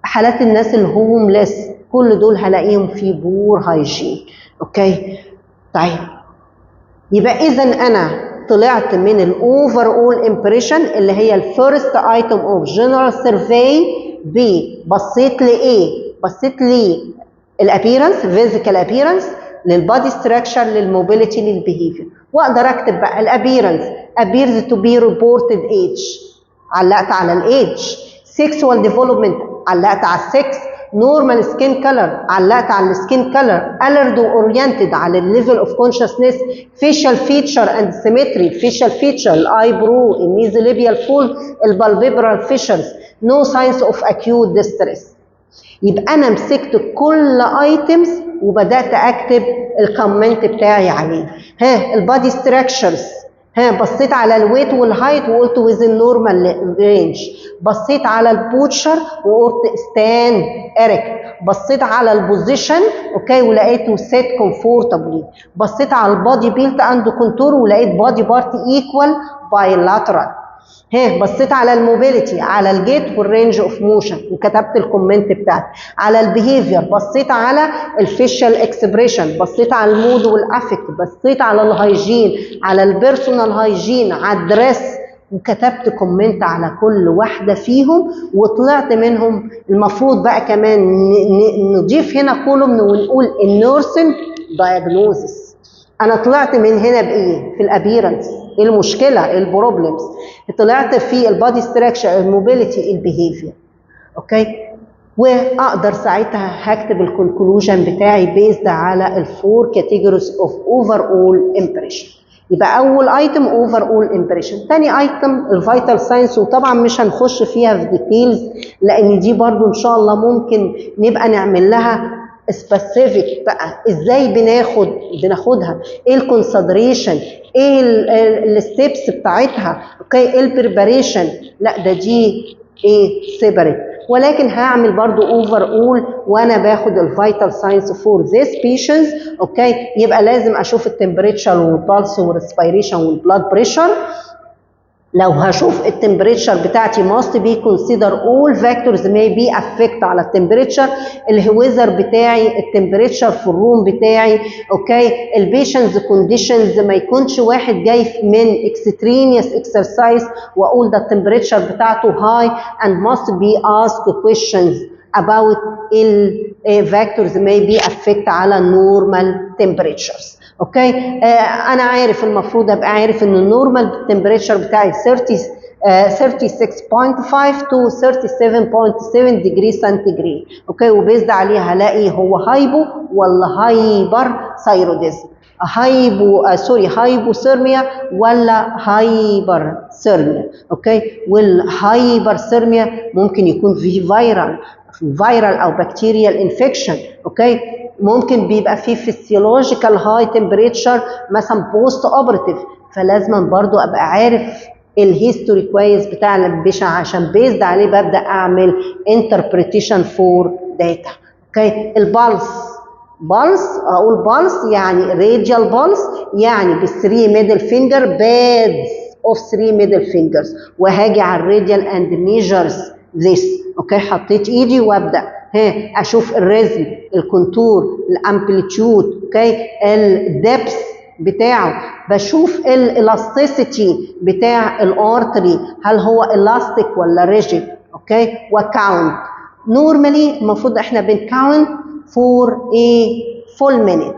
[SPEAKER 2] حالات الناس ال homeless، كل دول هلاقيهم في poor hygiene، okay. طيب، يبقى اذا انا طلعت من ال overall impression اللي هي ال first item of general survey، بصيت لايه؟ بصيت لي ال appearance، physical appearance، لل body structure، لل mobility، لل behavior. واقدر اكتب بقى ال appearance appears to be reported age، علقت على ال age، sexual development، علقت على ال sex، normal skin color، علقت على ال skin color، alert و oriented على ال level of consciousness، facial feature and symmetry، facial feature ال eyebrow، ال nasolabial fold، ال palpebral fissures، no signs of acute distress. يبقى انا مسكت كل items وبدات اكتب ال comment بتاعي عليه. ها، ال body structures، ها، بصيت على ال weight وال height وقلت within normal range. بصيت على ال posture وقلت stand erect. بصيت على ال position، okay، ولقيته sit comfortably. بصيت على ال body build and contour ولقيت body part equal bilateral. ها، بصيت على ال mobility، على ال gait وال range of motion، وكتبت ال comment بتاعتي. على ال behavior، بصيت على ال facial expression، بصيت على ال mood وال affect، بصيت على ال hygiene، على ال personal hygiene، على ال dress، وكتبت comment على كل واحدة فيهم وطلعت منهم. المفروض بقى كمان نضيف هنا column ونقول ال nursing diagnosis، انا طلعت من هنا بايه في ال appearance؟ ايه المشكله؟ ايه ال problems؟ طلعت في ال body structure، ال mobility، ال behavior، okay. واقدر ساعتها هكتب ال conclusion بتاعي based على ال four categories of overall impression. يبقى اول item overall impression، تاني item ال vital signs، وطبعا مش هنخش فيها في details لان دي برضو ان شاء الله ممكن نبقى نعمل لها specific بقى، ازاي بناخدها، ايه ال consideration، ايه ال steps بتاعتها، okay، ايه ال preparation. لا، ده دي ايه separate، ولكن هعمل برضو overall وانا باخد ال vital signs for this patients، okay. يبقى لازم اشوف ال temperature وال pulse وال respiration وال blood pressure. لو هشوف ال temperature بتاعتي must be consider all factors may be affect على ال temperature، ال weather بتاعي، ال temperature في ال room بتاعي، okay، ال patient's conditions. ما يكونش واحد جاي من extraneous exercise واقول ده ال temperature بتاعته high، and must be asked questions about ال factors may be affect على normal temperatures، okay. انا عارف، المفروض ابقى عارف ان ال normal temperature بتاعي 30 36.5 to 37.7 degree centigrade، okay، و based عليها هلاقي هو hypo ولا hyperthyroidism، hypo sorry، hypothermia ولا hyperthermia، okay. وال hyperthermia ممكن يكون في viral او bacterial infection، okay. ممكن بيبقى فيه physiological high temperature مثلا post operative، فلازم برضو ابقى عارف ال history كويس بتاع ال patient عشان based عليه ببدا اعمل interpretation for data، okay. ال pulse، pulse، اقول pulse يعني radial pulse، يعني بال 3 middle finger، pads of 3 middle fingers، وهاجي على ال radial and measures this، okay. حطيت ايدي وابدا ها اشوف ال rhythm، ال contour، ال amplitude، okay، ال depth بتاعه. بشوف ال elasticity بتاع ال artery، هل هو الاستيك ولا rigid، okay. و count، normally المفروض احنا بن count for a full minute،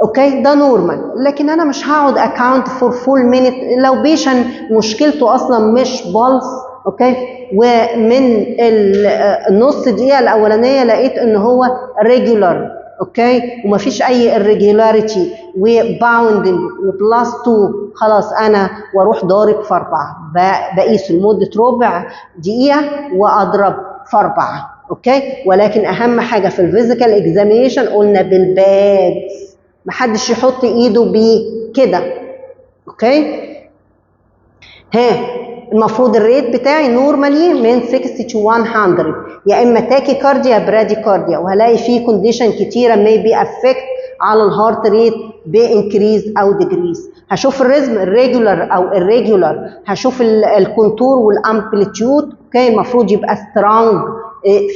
[SPEAKER 2] okay، ده normal. لكن انا مش هقعد ا count for full minute لو patient مشكلته اصلا مش pulse، okay، ومن النص دقيقة الاولانية لقيت ان هو regular، okay، ومفيش اي irregularity و bounding و plus 2، خلاص انا واروح ضارب في اربعه، بقيس لمدة ربع دقيقة واضرب في اربعه، okay. ولكن اهم حاجة في ال physical examination قلنا بال pads، محدش يحط ايده بكده، okay. ها، المفروض ال rate بتاعي normally من 60 to 100، يا اما tachycardia، bradycardia، وهلاقي فيه condition كتيرة may be affect على ال heart rate ب increase او decrease. هشوف ال rhythm regular او irregular، هشوف ال contour وال amplitude، okay. المفروض يبقى strong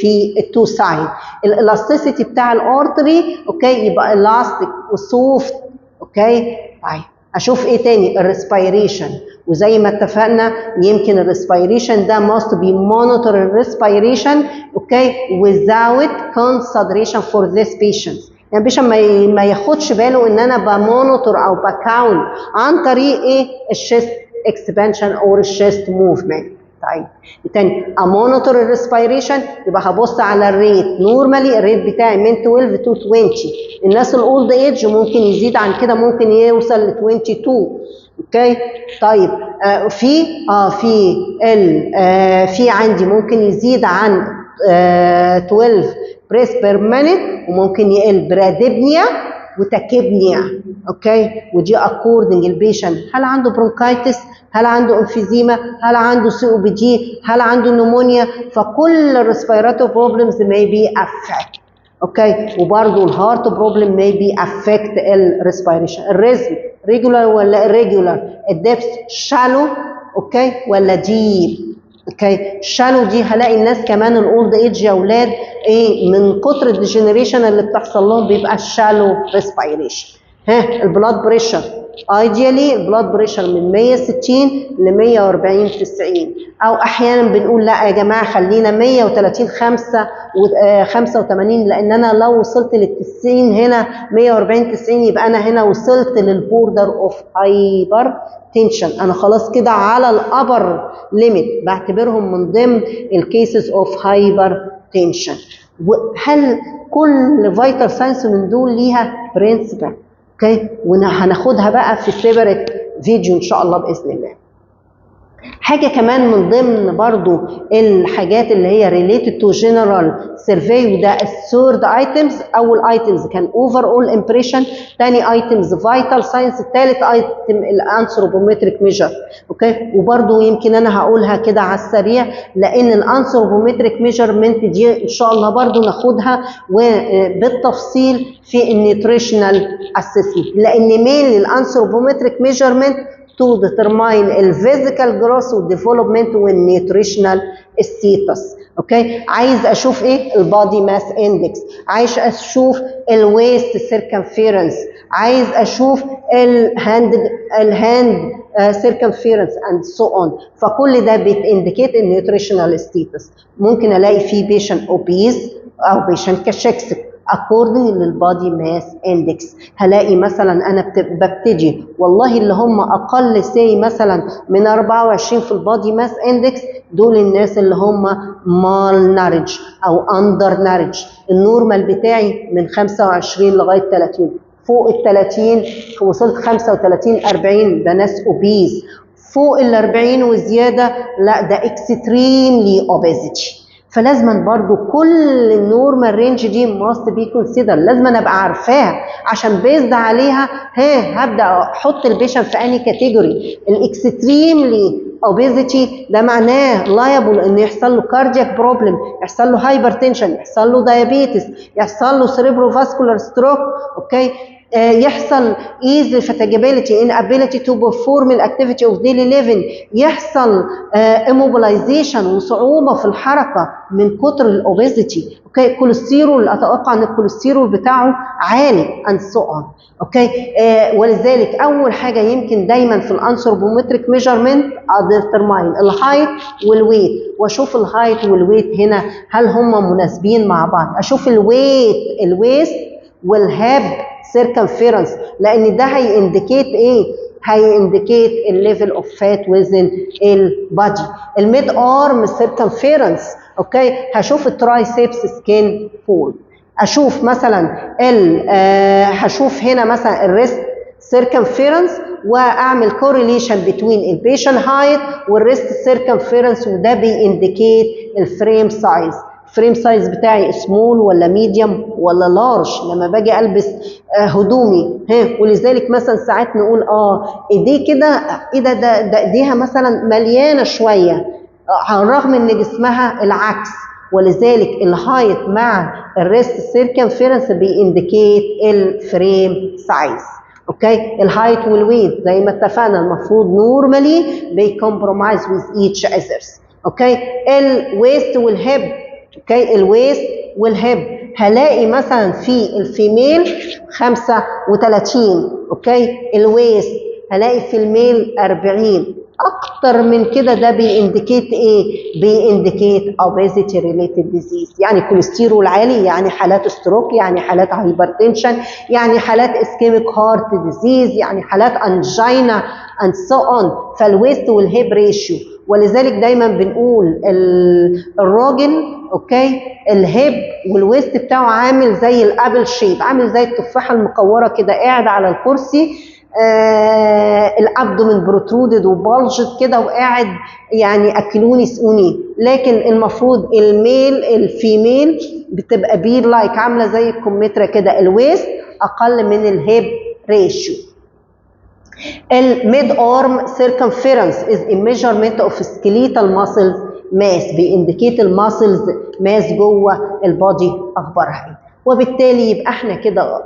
[SPEAKER 2] في ال two side. ال elasticity بتاع ال artery، okay، يبقى elastic و soft، okay. طيب، اشوف ايه تاني؟ ال respiration، وزي ما اتفقنا يمكن ال respiration ده must be monitor ال respiration، okay، without consideration for this patient. يعني patient ما ياخدش باله ان انا ب monitor او ب count عن طريق ايه؟ ال chest expansion او ال chest movement. طيب. طيب تاني ا monitor ال respiration، يبقى هبص على ال rate. normally ال rate بتاعي من 12 to 20. الناس ال old age ممكن يزيد عن كده، ممكن يوصل ل 22. okay، طيب في ال في عندي ممكن يزيد عن 12 breath per minute، وممكن يقل، bradypnea و tachypnea. okay، ودي according ال patient، هل عنده bronchitis؟ هل عنده emphysema؟ هل عنده COPD؟ هل عنده pneumonia؟ فكل ال respiratory problems may be affect. okay، وبرده ال heart problem may be affect ال respiration. ال rhythm regular ولا irregular؟ ال depth shallow، okay، ولا deep؟ okay، shallow دي هلاقي الناس كمان ال old age يا اولاد ايه، من كتر ال degeneration اللي بتحصل لهم بيبقى shallow respiration. ها، ال blood pressure، ideally ال blood pressure من 160 ل 140 90، او احيانا بنقول لا يا جماعة خلينا 130 5 85، لان انا لو وصلت لل 90 هنا، 140 90، يبقى انا هنا وصلت لل border of hypertension. انا خلاص كده على ال upper limit، بعتبرهم من ضمن ال cases of hypertension. وهل كل vital signs من دول ليها principle. okay، وهناخدها بقى في separate video ان شاء الله باذن الله. حاجة كمان من ضمن برضو الحاجات اللي هي related to general survey، وده ال third items. اول items كان overall impression، تاني items vital signs، الثالث item ال anthropometric measure. okay، وبرضو يمكن انا هقولها كده على السريع، لان ال anthropometric measurement دي ان شاء الله برضو ناخدها وبالتفصيل في ال nutritional assessment، لان mainly ال anthropometric measurement to determine ال physical growth وال development وال nutritional status. okay، عايز اشوف ايه؟ ال body mass index، عايز اشوف ال waist circumference، عايز اشوف ال hand circumference and so on. فكل ده بت indicate ال nutritional status. ممكن الاقي فيه patient obese او patient cachexic according لل body mass index. هلاقي مثلا انا ببتدي والله اللي هم اقل say مثلا من 24 في ال body mass index، دول الناس اللي هم malnourished او undernourished. ال normal بتاعي من 25 لغاية 30. فوق ال 30، وصلت 35، 40، ده ناس obese. فوق ال 40 وزياده، لا ده extremely obesity. فلازما برضو كل ال normal range دي must be consider، لازم ابقى عارفاها عشان based عليها ها هبدا احط ال patient في اني category. ال extremely obesity ده معناه liable ان يحصل له cardiac problem، يحصل له hypertension، يحصل له diabetes، يحصل له cerebrovascular stroke. okay، يحصل easy fatigability، inability to perform the activity of daily living، يحصل immobilization وصعوبة في الحركة من كتر ال obesity. okay، كوليسترول، اتوقع ان الكوليسترول بتاعه عالي and so on. okay، ولذلك اول حاجة يمكن دايما في ال anthropometric measurement ا determine ال height وال weight، واشوف ال height وال weight هنا هل هم مناسبين مع بعض. اشوف ال weight، ال waist وال hip circumference، لان ده هي indicate ايه؟ هي indicate ال level of fat within ال body. ال mid arm circumference، okay، هشوف ال triceps skin fold، اشوف مثلا ال آه هشوف هنا مثلا ال wrist circumference، واعمل correlation between ال patient height وال wrist circumference، وده بي indicate ال frame size. ال frame size بتاعي سمول ولا medium ولا large لما باجي البس هدومي. ها، ولذلك مثلا ساعات نقول ايديه كده، ايه ده؟ ده ايديها مثلا مليانة شويه، على الرغم ان جسمها العكس. ولذلك ال height مع ال wrist circumference بي indicate ال frame size. okay، ال height وال weight زي ما اتفقنا المفروض normally بي compromise with each others. okay، ال waist وال hip. okay، ال waist وال hip هلاقي مثلا في ال female 35، okay، ال waist هلاقي في ال male 40. اكتر من كده ده بي indicate ايه؟ بي indicate obesity related disease، يعني كوليسترول عالي، يعني حالات stroke، يعني حالات hypertension، يعني حالات ischemic heart disease، يعني حالات angina and so on. فال waist وال hip ratio. ولذلك دايما بنقول الراجل، okay، ال hip وال waist بتاعه عامل زي ال apple shape، عامل زي التفاحة المكوره كده، قاعد على الكرسي، ال abdomen protruded و bulged كده وقاعد يعني اكلوني سقوني. لكن المفروض ال male، ال female بتبقى pear like، عامله زي الكمثرى كده، ال waist اقل من ال hip ratio. ال mid arm circumference is a measurement of skeletal muscle mass، بي indicate ال muscles mass جوه ال body اخبارها ايه. وبالتالي يبقى احنا كده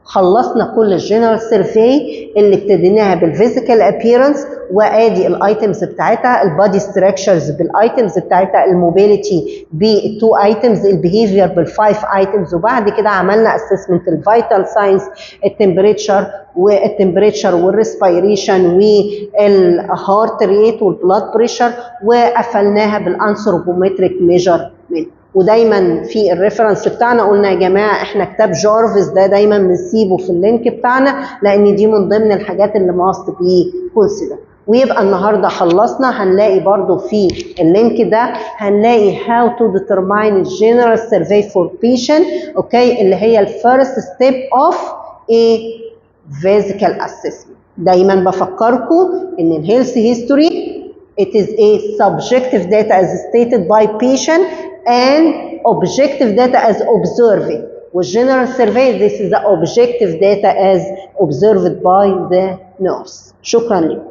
[SPEAKER 2] خلصنا كل ال general survey اللي ابتديناها بال physical appearance، وادي ال items بتاعتها، ال body structures بال items بتاعتها، ال mobility بال two items، ال behavior بال five items، وبعد كده عملنا assessment ال vital signs، ال temperature وال temperature وال respiration وال heart rate وال blood pressure، وقفلناها بال anthropometric measurement. ودايما في ال reference بتاعنا قلنا يا جماعة احنا كتاب جارفيس ده دايما بنسيبه في ال link بتاعنا، لان دي من ضمن الحاجات اللي must be considered. ويبقى النهارده خلصنا. هنلاقي برضو في ال link ده هنلاقي how to determine general survey for patient، okay، اللي هي ال first step of a physical assessment. دايما بفكركم ان ال health history it is a subjective data as stated by patient and objective data as observed. وال general survey this is the objective data as observed by the nurse. شكرا لكم.